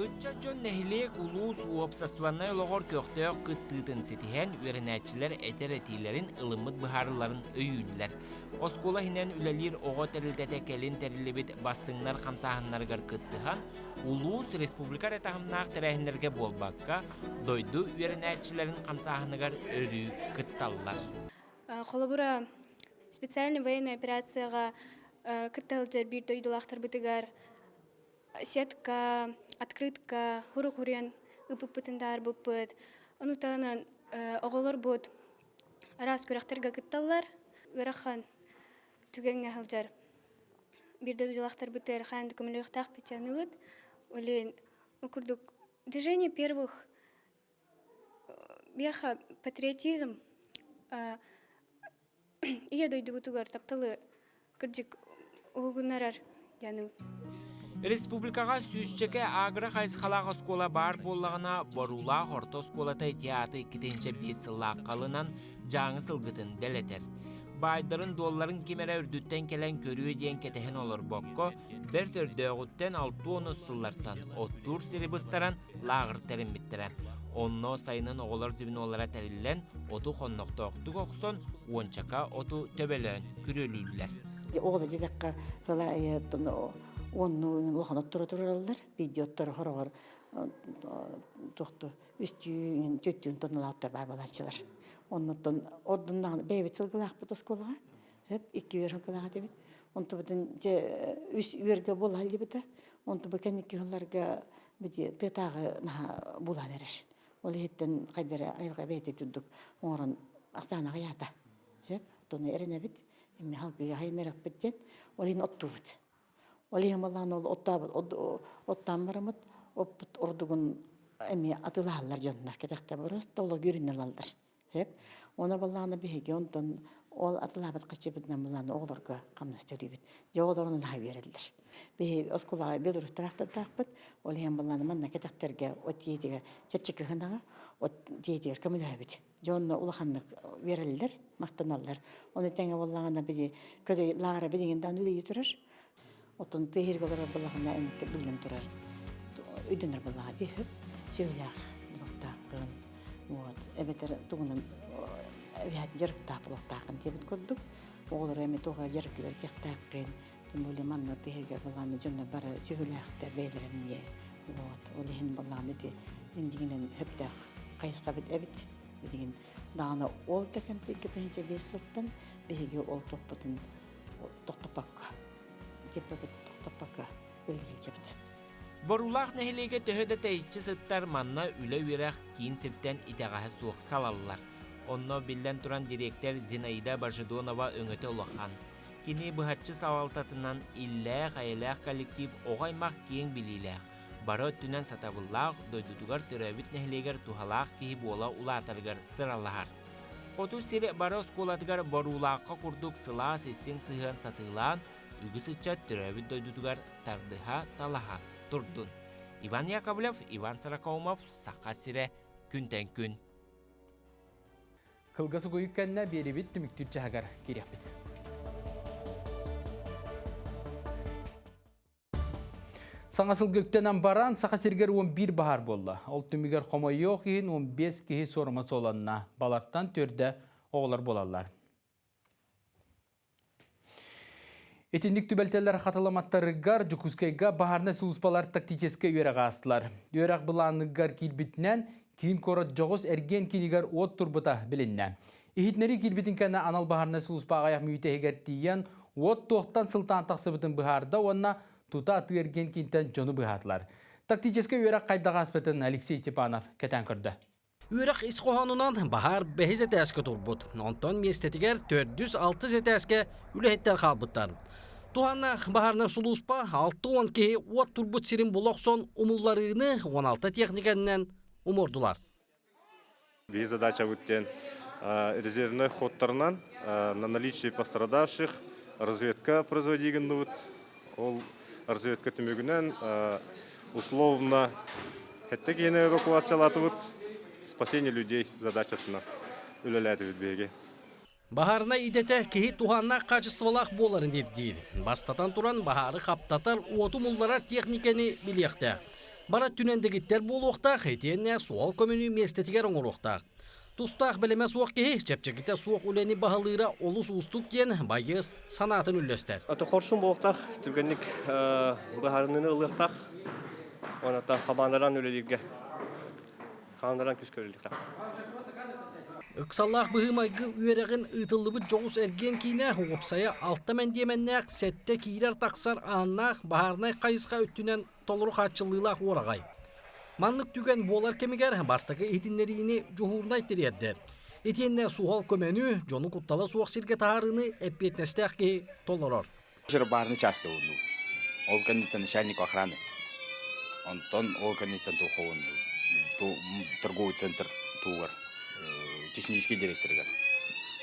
Ыччат дьон нэһилиэк, улуус уопсастыбаннай олоҕор көхтөөх кыттыытын ситиһэн, үөрэнээччилэр этэр этиилэрин, ылыммыт быһаарыыларын өйүүллэр. Оскуола иһинэн үлэлиир оҕо тэрилтэтэ кэлин тэриллибит бастыҥнар хамсааһыннарыгар кыттыһан, улуус, республика эрэ таһымнаах тэрээһиннэргэ буолбакка, дойду үөрэнээччилэрин хамсааһыныгар өрүү кытталлар. Холобура, специальный военная операцияҕа кытта сылдьар биир дойдулаахтарбытыгар сетка, открытка, хурук-хуруйан ыыппыппытын таарбыппыт. Ону таһынан оҕолорбут араас күрэхтэргэ кытталлар. Ыарахан түгэҥҥэ сылдьар биир дойдулаахтарбытыгар хаан да көмөлөһүөхтээхпит саныыбыт. Олен курдук движение первых биэхэ патриотизм ийэ дойдубутугар тапталы кырдьык уһугуннарар диэн Республикаҕа сүүсчэкэ агро хайысхалаах оскуола баар буоллаҕына, Боруулаах орто оскуолата ити ааты 2005 сыллаахха ылынан Дьааҥы сылгытын дэлэтэр. Баайдарын-дуолларын ким эрэ үрдүттэн кэлэн көрүө диэн кэтэһэн олорбокко, бэрт өрдөөҕүттэн 60 сыллартан оттуур сири быстаран лааҕыр тэриммиттэрэ. Онно сайынын оҕолор звенолара тэриллэн, оту хоннохтоохтук охсон, уончака оту төбөлөөн күрүөлүүллэр. Оҕолор диэтэххэ, уонну улахан отторо турараллар, биирдии отторо хороҕор туохту үстүүн, түөртүүн тонналаахтар баар буолааччылар. Оннуттан ордуннаҕына бэйэбит сылгылаахпыт оскуолаҕа. Хөп икки үөр сылгылаах этибит. Онтубутун дьэ үс үөргэ буола илдьибитэ. Онтубу кэнники сылларга бити тыатааҕы наһаа булан эрэр. Ол иһиттэн хайдара айылҕа бэйэтэ турдук оҥорон ахсаана аҕыйаата. Сөп. Тону эрэнэбит. Эмиэ халгыга хайынарыахпыт диэн. Ол иһин оттуубут. Ол иһин балаан ол оттаабыт оттоон бараммыт оппут ордугун эмиэ атыылаһаллар дьоннор кэтэхтэ просто олох үөрүнэн ылаллар. Сөп. Ону балаана биһиги онтон ол атылаабыт хаччыбытынан балаана оҕолорго хамнас төлүүбүт. Дьэ оҕолор онон наһаа үөрэллэр. Биһи оскуолаҕа Беларусь тыраахтардаахпыт. Ол иһин балаана манна кэтэхтэргэ от тиэтигэр чэпчэки гынаҕа от тиэтигэр көмөлөһөбүт. Дьэ онно улаханнык үөрэллэр, махтаналлар. Ону тэҥэ буоллаҕына били көдөй лааҕыра билигин даҕаны үлэлии турар. Оттон тыа сиргэ олорор буоллаҕына эмиэ биллэн турар өйдөнөр буоллаҕа дии сөп. Сүөһүлээх булуохтааххын, вот, эбэтэр тугунан эбээт дьарыктаах буолуохтааххын диэбит курдук. Оҕолору эмиэ туох эрэ дьарык үөрэтиэхтээххин. Тем более манна тыа сиргэ былааны дьоннор бары сүөһүлээхтэр бэйэлэрэ эмиэ. Вот, ол иһин былааны ити индигинэн сөптөөх хайысхабыт эбит. Билигин даҕаны ол да кэмтикки 2005 сылтан биһиги ол топпутун тохтоппокко тиэрпэбит тохтоппокко үлэлиэбит. Боруулаах нэһилиэгэ төһө да тэйиччи сыттар, манна үлэ-үөрэх киин сиртэн итэҕэһэ суох салаллар. Онно биллэн туран дириэктэр Зинаида Божедонова өҥөтө улахан. Кини быһаччы салалтатынан иллээх-эйэлээх коллектив оҕо аймах киэҥ билиилээх, бары өттүнэн сатабыллаах, дойдутугар төрөөбүт нэһилиэгэр туһалаах киһи буола улаатарыгар сыралаһар. Хоту сир бары оскуолатыгар Боруулаахха курдук сылаас истиҥ сыһыан сатыылаан, үгүс ыччат төрөөбүт дойдутугар тардыһа, талаһа турдун. Иван Яковлев, Иван Сорокоумов, Саха сирэ, күнтэн күн. Кылгас угуйук кэннэ биэрибит түмүктүүр чаһыгар киириэхпит. Саҥа сылга үктэнэн баран, Саха сиригэр 11 баһаар буолла. Ол түмүгэр хомойуох иһин 15 киһи суорума суоланна. Балартан төрдө оҕолор буолаллар. Итинник түбэлтэлэр хатыламаттарыгар Дьокуускайга баһаарынай сулууспалар тактическай үөрэх аастылар. Үөрэх былааныгар киирбитинэн киин куорат дьоҕус эргиэн киинигэр уот турбута билиннэ. Иһитиннэрии киирбитин кэннэ анал баһаарынай сулууспа аҕыйах мүнүүтэ иһигэр тиийэн, уот туохтан сылтаан тахсыбытын быһаарда уонна тута атыы-эргиэн киинтэн дьону быыһаатылар. Тактическай үөрэх хайдах ааспытын Алексей Степанов кэтээн көрдө. Үөрэх ис хоһоонунан баһаар бэһис этээскэ турбут. Онтон миэстэтигэр төрдүс, алтыс этээскэ үлэһиттэр хаалбыттар. Туһааннаах баһаарынай сулууспа 60 киһи уот турбут сирин була охсон умулларыыны 16 техникэннэн умуордулар. Биһи задачабыт диэн резервнэй ходтарынан на наличие пострадавших разведка производить гынныбыт. Ол разведка түмүгүнэн условно хэттэ киһини эвакуациялаатыбыт. Спасение людей задачатына үлэлээтибит биһиги. Баһаарынай идэтэ киһи туһааннаах хаачыстыбалаах буоларын ирдиир. Бастатан туран, баһаары хаптатар, уоту умулларар техникэни билиэхтээх. Бара өттүнэн дэгиттэр буолуохтаах, итиэннэ суол көмөнү миэстэтигэр оҥоруохтаах. Тустаах бэлэмэ суох киһи чэпчэкитэ суох үлэни баһылыыра олус уустук диэн байыас санаатын үллэстэр. Аты хорсун буолуохтаах, түргэнник быһаарыныыны ылыахтаах. Онон хамаанданан үлэлииргэ хааннаран күүскэ үлэлиэхтээх. Ыксаллаах быһыы-майгы үөрэҕин ыытыллыбыт дьоҕус эргиэн киинэ уопсайа алта мэндиэмэннээх, сэттэ киирэр-тахсар ааннаах баһаарынай хайысха өттүнэн толору хааччыллыылаах уораҕай. Маннык түгэн буолар кэмигэр бастакы иһитиннэриини дьуһуурунай тириэрдэр. Итиэннэ суһал көмөнү, дьону куттала суох сиргэ таһаарыыны эппиэтинэстээх киһи толорор. Баарны чааска ууннуу. Ол кэнниттэн начальник охраны. Онтон ол кэнниттэн туохха ууннуу. Торговый центр туугар технический директорыгар.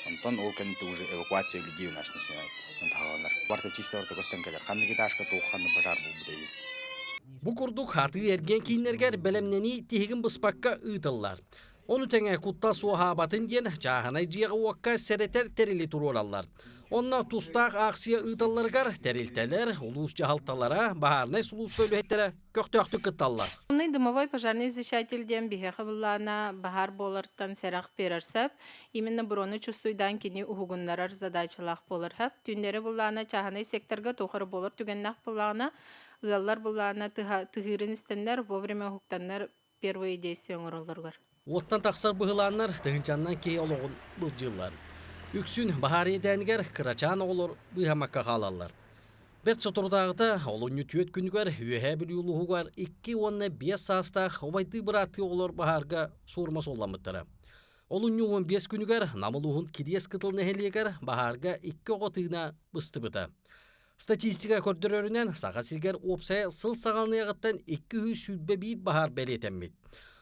Онтон ол кэнниттэн уже эвакуация людей у нас начинается. Онтон Барта чисто барта көстөн кэлэр. Ханнык этажка туох ханнык пожар буолбута Бу курдук атыы-эргиэн кииннэригэр бэлэмнэнии тиһигин быспакка ыытыллар. Ону тэҥэ куттал суоһаабатын диэн чааһынай дьиэҕэ-уокка сэрэтэр тэрили туруораллар. Онно тустаах аахсыйа ыыталларыгар тэрилтэлэр, улуус дьаһалталара, баһаарынай сулууспа үлэһиттэрэ көхтөөхтүк кытталлар. Дымовой пожарный извещатель диэн биһиэхэ былаана баһаар буолартан сэрэх биэрэр сөп. Именно буруону чувствуйдаан кини уһугуннарар задачалаах буолар сөп. Түүннэри былаана чааһынай секторга туох эрэ буолар түгэннээх былаана ыаллар былаана тыһыырын истэннэр вовремя уһуктаннар первые действия оҥороллоругар. Уоттан тахсар быһылааннар тыһыынчаннан киһи олоҕун былдьыыллар. Үксүн баһаар иэдээнигэр кырачаан оҕолор быыһаммакка хаалаллар. Бэрт соторутааҕыта олунньу түөрт күнүгэр Үөһээ Бүлүү улууһугар 2 уонна 5 саастаах убайдыы-бырааттыы оҕолор баһаарга суорума суолламмыттара. Олунньу 15 күнүгэр Нам улууһун Кириэс Кытыл нэһилиэгэр баһаарга икки оҕо тыына быстыбыта. Статистика көрдөрөрүнэн, Саха сиригэр уопсайа сыл саҕаланыаҕыттан 221 баһаар бэлиэтэммит.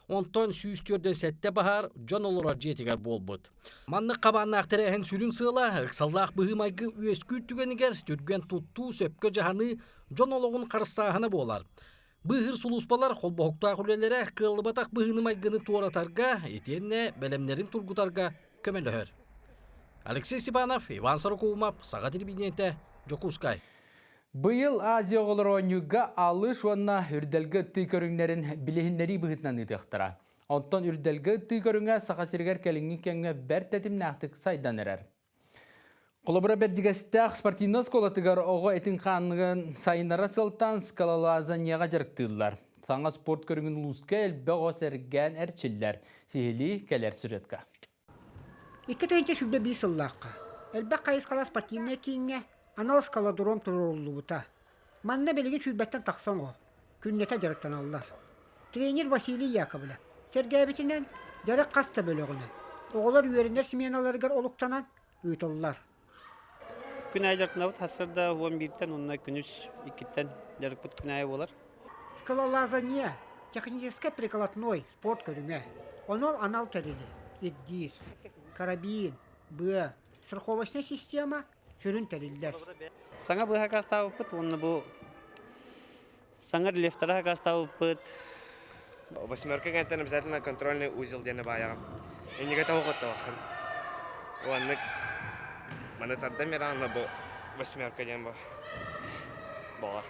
Онтон 147 баһаар дьон олорор дьиэтигэр буолбут. Маннык хабааннаах тэрээһин сүрүн сыала ыксаллаах быһыы-майгы үөскүүр түгэнигэр түргэн туттуу, сөпкө дьаһаныы, дьон олоҕун харыстааһына буолар. Быыһыыр сулууспалар холбоһуктаах үлэлэрэ кыаллыбатах быһыыны-майгыны туоратарга итиэннэ бэлэмнэрин тургутарга көмөлөһөр. Алексей Степанов, Иван Сорокоумов, Саха телевидениетэ, Дьокуускай. Быйыл Азия оҕолоро оонньууга алыш уонна үрдэлгэ ыттыы көрүҥнэрин билиһиннэрии быһыытынан ыытыахтара. Оттон үрдэлгэ ыттыы көрүҥэ Саха сиригэр кэлиҥҥи кэмҥэ бэрт тэтимнээхтик сайдан эрэр. Холобура Бэрдьигэстээх спортивнай оскуолатыгар оҕо этин-хааныгын сайыннара сылтан скалолазанияҕа дьарыктыыллар. Саҥа спорт көрүҥүн улууска элбэх оҕо сэргээн эрчиллэр. Сиһилии кэлэр сюжетка. 2021 сыллаахха элбэх хайысхалаах спортивнай кииҥҥэ анал скалодром туруоруллубута. Манна билигин сүүрбэттэн тахса оҕо күннэтэ дьарыктаналлар. Тренер Василий Яковлев сэргээбитинэн, дьарык хас да бөлөҕүнэн, оҕолор үөрэнэр сменаларыгар олуктанан ыытыллар. Күн аайы дьарыктанабыт сарсыарда 11-тэн уонна күнүс 2-ттэн дьарыкпыт күн аайы буолар. Скалолазание техническэй прикладной спорт көрүҥэ. Онон анал тэрили ирдиир. Карабин, быа, страховочная система сүрүн тэриллэр. Саҥа быһа аккаастаабыппыт уонна бу саҥа рельефтары аккаастаабыппыт. Восьмерка кэнтэн обязательно контрольный узел диэни баайаҕын. Иннигэ тоҕуттабаххын. Уоннык маны тардан бераҕын бу восьмерка диэн бу боҕор.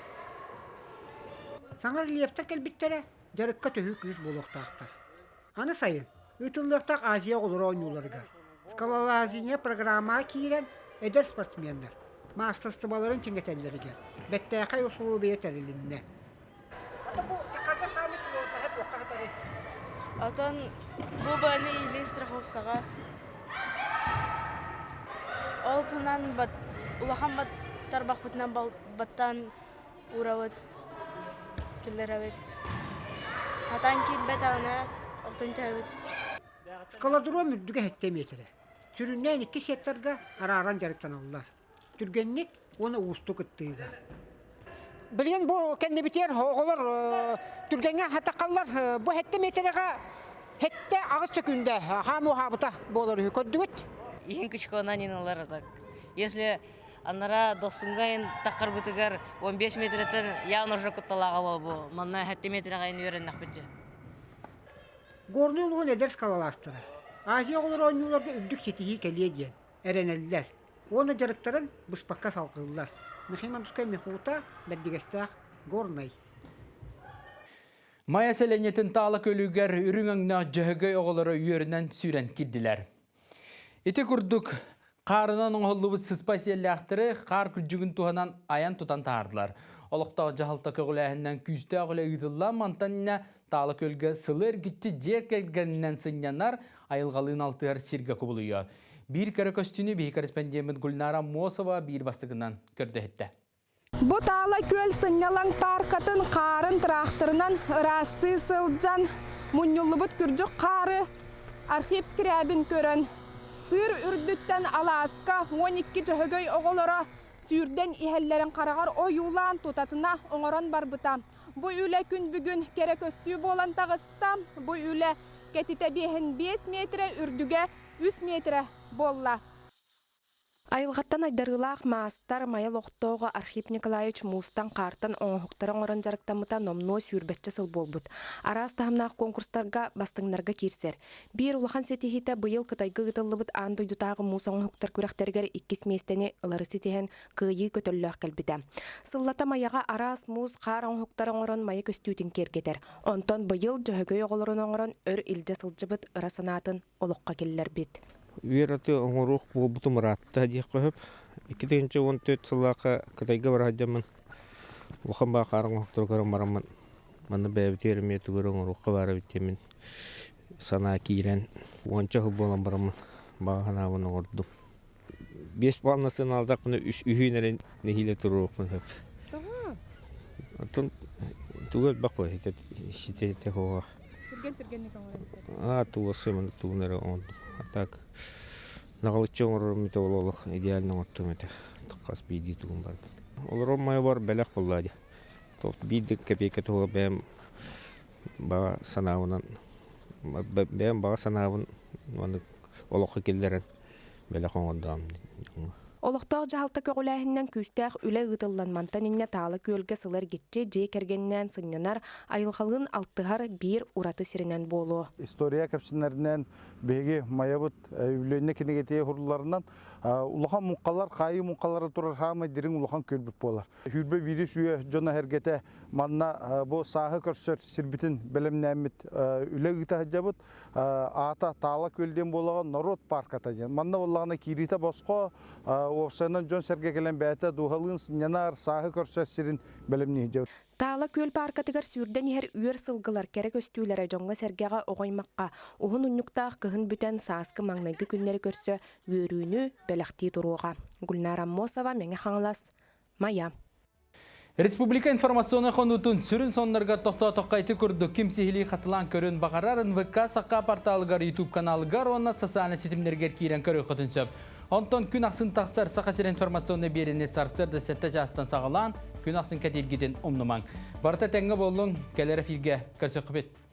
Саҥа рельефтэр кэлбиттэрэ дьарыкка төһүү күүс буолуохтаахтар. Аны сайын ыытыллыахтаах Азия оҕолоро оонньууларыгар скалолазание программаҕа киирэн эдэр спортсменнар маастарыстыбаларын чиҥэтэллэригэр бэртээхэй усулуобуйа тэрилиннэ. Отон бу баны или страховкаҕа ол туһунан улахан тарбахпытынан баттаан уурабыт, киллэрэбит. Хатан киирбэтэҕинэ охтон түһэбит. Скалодром үрдүгэ сэттэ миэтэрэ. Сүрүннээн икки секторга арааран дьарыктаналлар. Түргэнник уонна уустук ыттыыга. Билигин бу кэннибитигэр оҕолор түргэҥҥэ хатахаллар. Бу сэттэ миэтэрэҕэ 7-8 сөкүүндэ хаамуу хаабыта буолар үһү көрдүгүт. Иһин күчконан иналар так. Если Анара дохсунга таххарбытыгар 15 метреттен явно уже кутталааҕа буолбу. Манна 7 метреҕэ үөрэннэхпит. Горнай улууһун эдэр скалолазтара Азия оҕолоро оонньууларга үрдүк ситиһии кэлиэ диэн эрэнэллэр уонна дьарыктарын быспакка салҕыыллар. Михаил Мандускай Михута, Бэрдигэстээх, Горнай. Майа сэлиэнньэтин таала көлүгэр үрүҥ өҥнөөх дьөһөгөй оҕолоро үөрүнэн сүүрэн киирдилэр. Ити курдук Хаарынан оҥоһуллубут сыспай сиэллээхтэри хаар күрдьүгүн туһанан айан тутан таһаардылар. Олохтоох дьаһалта көҕүлээһининэн күүстээх үлэ ыытыллан, мантан инньэ Таала күөлгэ сылы эргиччи дьиэ кэргэнинэн сынньанар, айылҕалыын алтыһар сиргэ кубулуйуо. Биир кэрэ көстүүнү биһи корреспондеммыт Гульнара Мосова биир бастакынан көрдөһүттэ. Бу Таала күөл сынньалаҥ пааркатын хаарын тыраахтырынан ыраастыы сылдьан, мунньуллубут күрдьүк хаары Архип Скрябин көрөн, сыыр үрдүттэн алааска 12 дьөһөгөй оҕолоро сүүрдэн иһэллэрин хараҕар ойуулаан тутатына оҥорон барбыта. Бу үлэ күн бүгүн кэрэ көстүү буолан таҕыста. Бу үлэ кэтитэ биэһин биэс миэтэрэ, үрдүгэ үс миэтэрэ буолла. Айылҕаттан айдарыылаах маастар Майа олохтооҕо Архип Николаевич муустан-хаартан оҥоһуктары оҥорон дьарыктаммыта номнуо сүүрбэччэ сыл буолбут. Араас таһымнаах конкурстарга бастыҥнарга киирсэр. Биир улахан ситиһиитэ быйыл Кытайга ыытыллыбыт аан дойдутааҕы муус оҥоһуктар күрэхтэригэр иккис миэстэни ылары ситиһэн кыайыы көтөллөөх кэлбитэ. Сыллата Майаҕа араас муус, хаар оҥоһуктары оҥорон Майа көстүүтүн киэргэтэр. Онтон быйыл Дьөһөгөй оҕолорун оҥорон өр илдьэ сылдьыбыт ыра санаатын олоххо киллэрбит. Үөр аты оҥоруох буолбутум ыраатта диэххэ сөп. 2014 сыллаахха Кытайга бара сылдьаммын улахан баа хаарын оҥоһуктары көрөн бараммын манна бэйэбитигэр эмиэ тугу эрэ оҥоруохха баар эбит диэммин санаа киирэн уонча сыл буолан бараммын баҕа санаабын оҥордум. 5 баллна сыаналаатахпына үс үһүн эрэ нэһиилэ туруохпун сөп. Оттон тугу элбэх буолар ситэ ситэ суоҕа. Түргэн түргэнник оҥорон. Аа тугу сымын тугун эрэ оҥордум. А так наҕылыччы оҥорорум этэ ол олох идеально оҥоттум этэ. Хас биирдии тугум барытын. Олорор майабар бэлэх буолла дии. Биир да кэпиэйкэ туһугар бэйэм баҕа санаабынан бэйэм баҕа санаабын маннык олоххо киллэрэн бэлэх оҥордоҕум. Олохтоох дьаһалта көҕүлээһининэн күүстээх үлэ ыытыллан мантан инньэ Таала күөлгэ сыл эргиччи дьиэ кэргэнинээн сынньанар, айылҕалыын алтыһар биир ураты сиринэн буолуо. История кэпсэнэринэн биһиги Майабыт үбүлүөйнэ кинигэтиэ уһурларынан улахан муҥхалар, хаайыы муҥхалара турар хаамай дириҥ улахан күөлбүт буолар. Сүүрбэ биирис үйэ дьоно эргэтэ манна бу сааһы көрсөр сирбитин бэлэмнээммит үлэ ыыта сылдьабыт. Аата Таала күөл диэн буолаҕа норуот парката диэн. Манна буоллаҕына киириитэ босхо, уопсайынан дьон-сэргэ кэлэн бэйэтэ дууһалыын сынньанар, сааһы көрсөр сирин бэлэмнии сылдьабыт. Таала күөл пааркатыгар сүүрдэн иһэр үөр сылгылар кэрэ көстүүлэрэ дьоҥҥо-сэргэҕэ оҕо-аймахха уһун унньуктаах кыһын бүтэн сааскы маҥнайгы күннэри көрсө үөрүүнү бэлэхтии туруоҕа. Гульнара Аммосова, Мэҥэ Хаҥалас, Майа. Республика информационнай хонуутун сүрүн соннорго тохтоотоххо ити курдук ким сиһилии хатылаан көрүөн баҕарар НВК Саха порталыгар, YouTube каналыгар уонна социальнай ситимнэригэр киирэн көрүөххүтүн сөп. Онтон күн ахсын тахсар Саха сирэ информационнай биэриини сарсыарда 7 чаастан саҕалаан күн ахсын кэтииргитин умнумаҥ. Барыта тэҥҥэ буоллун, кэлэр эфиргэ көрсөхпүт.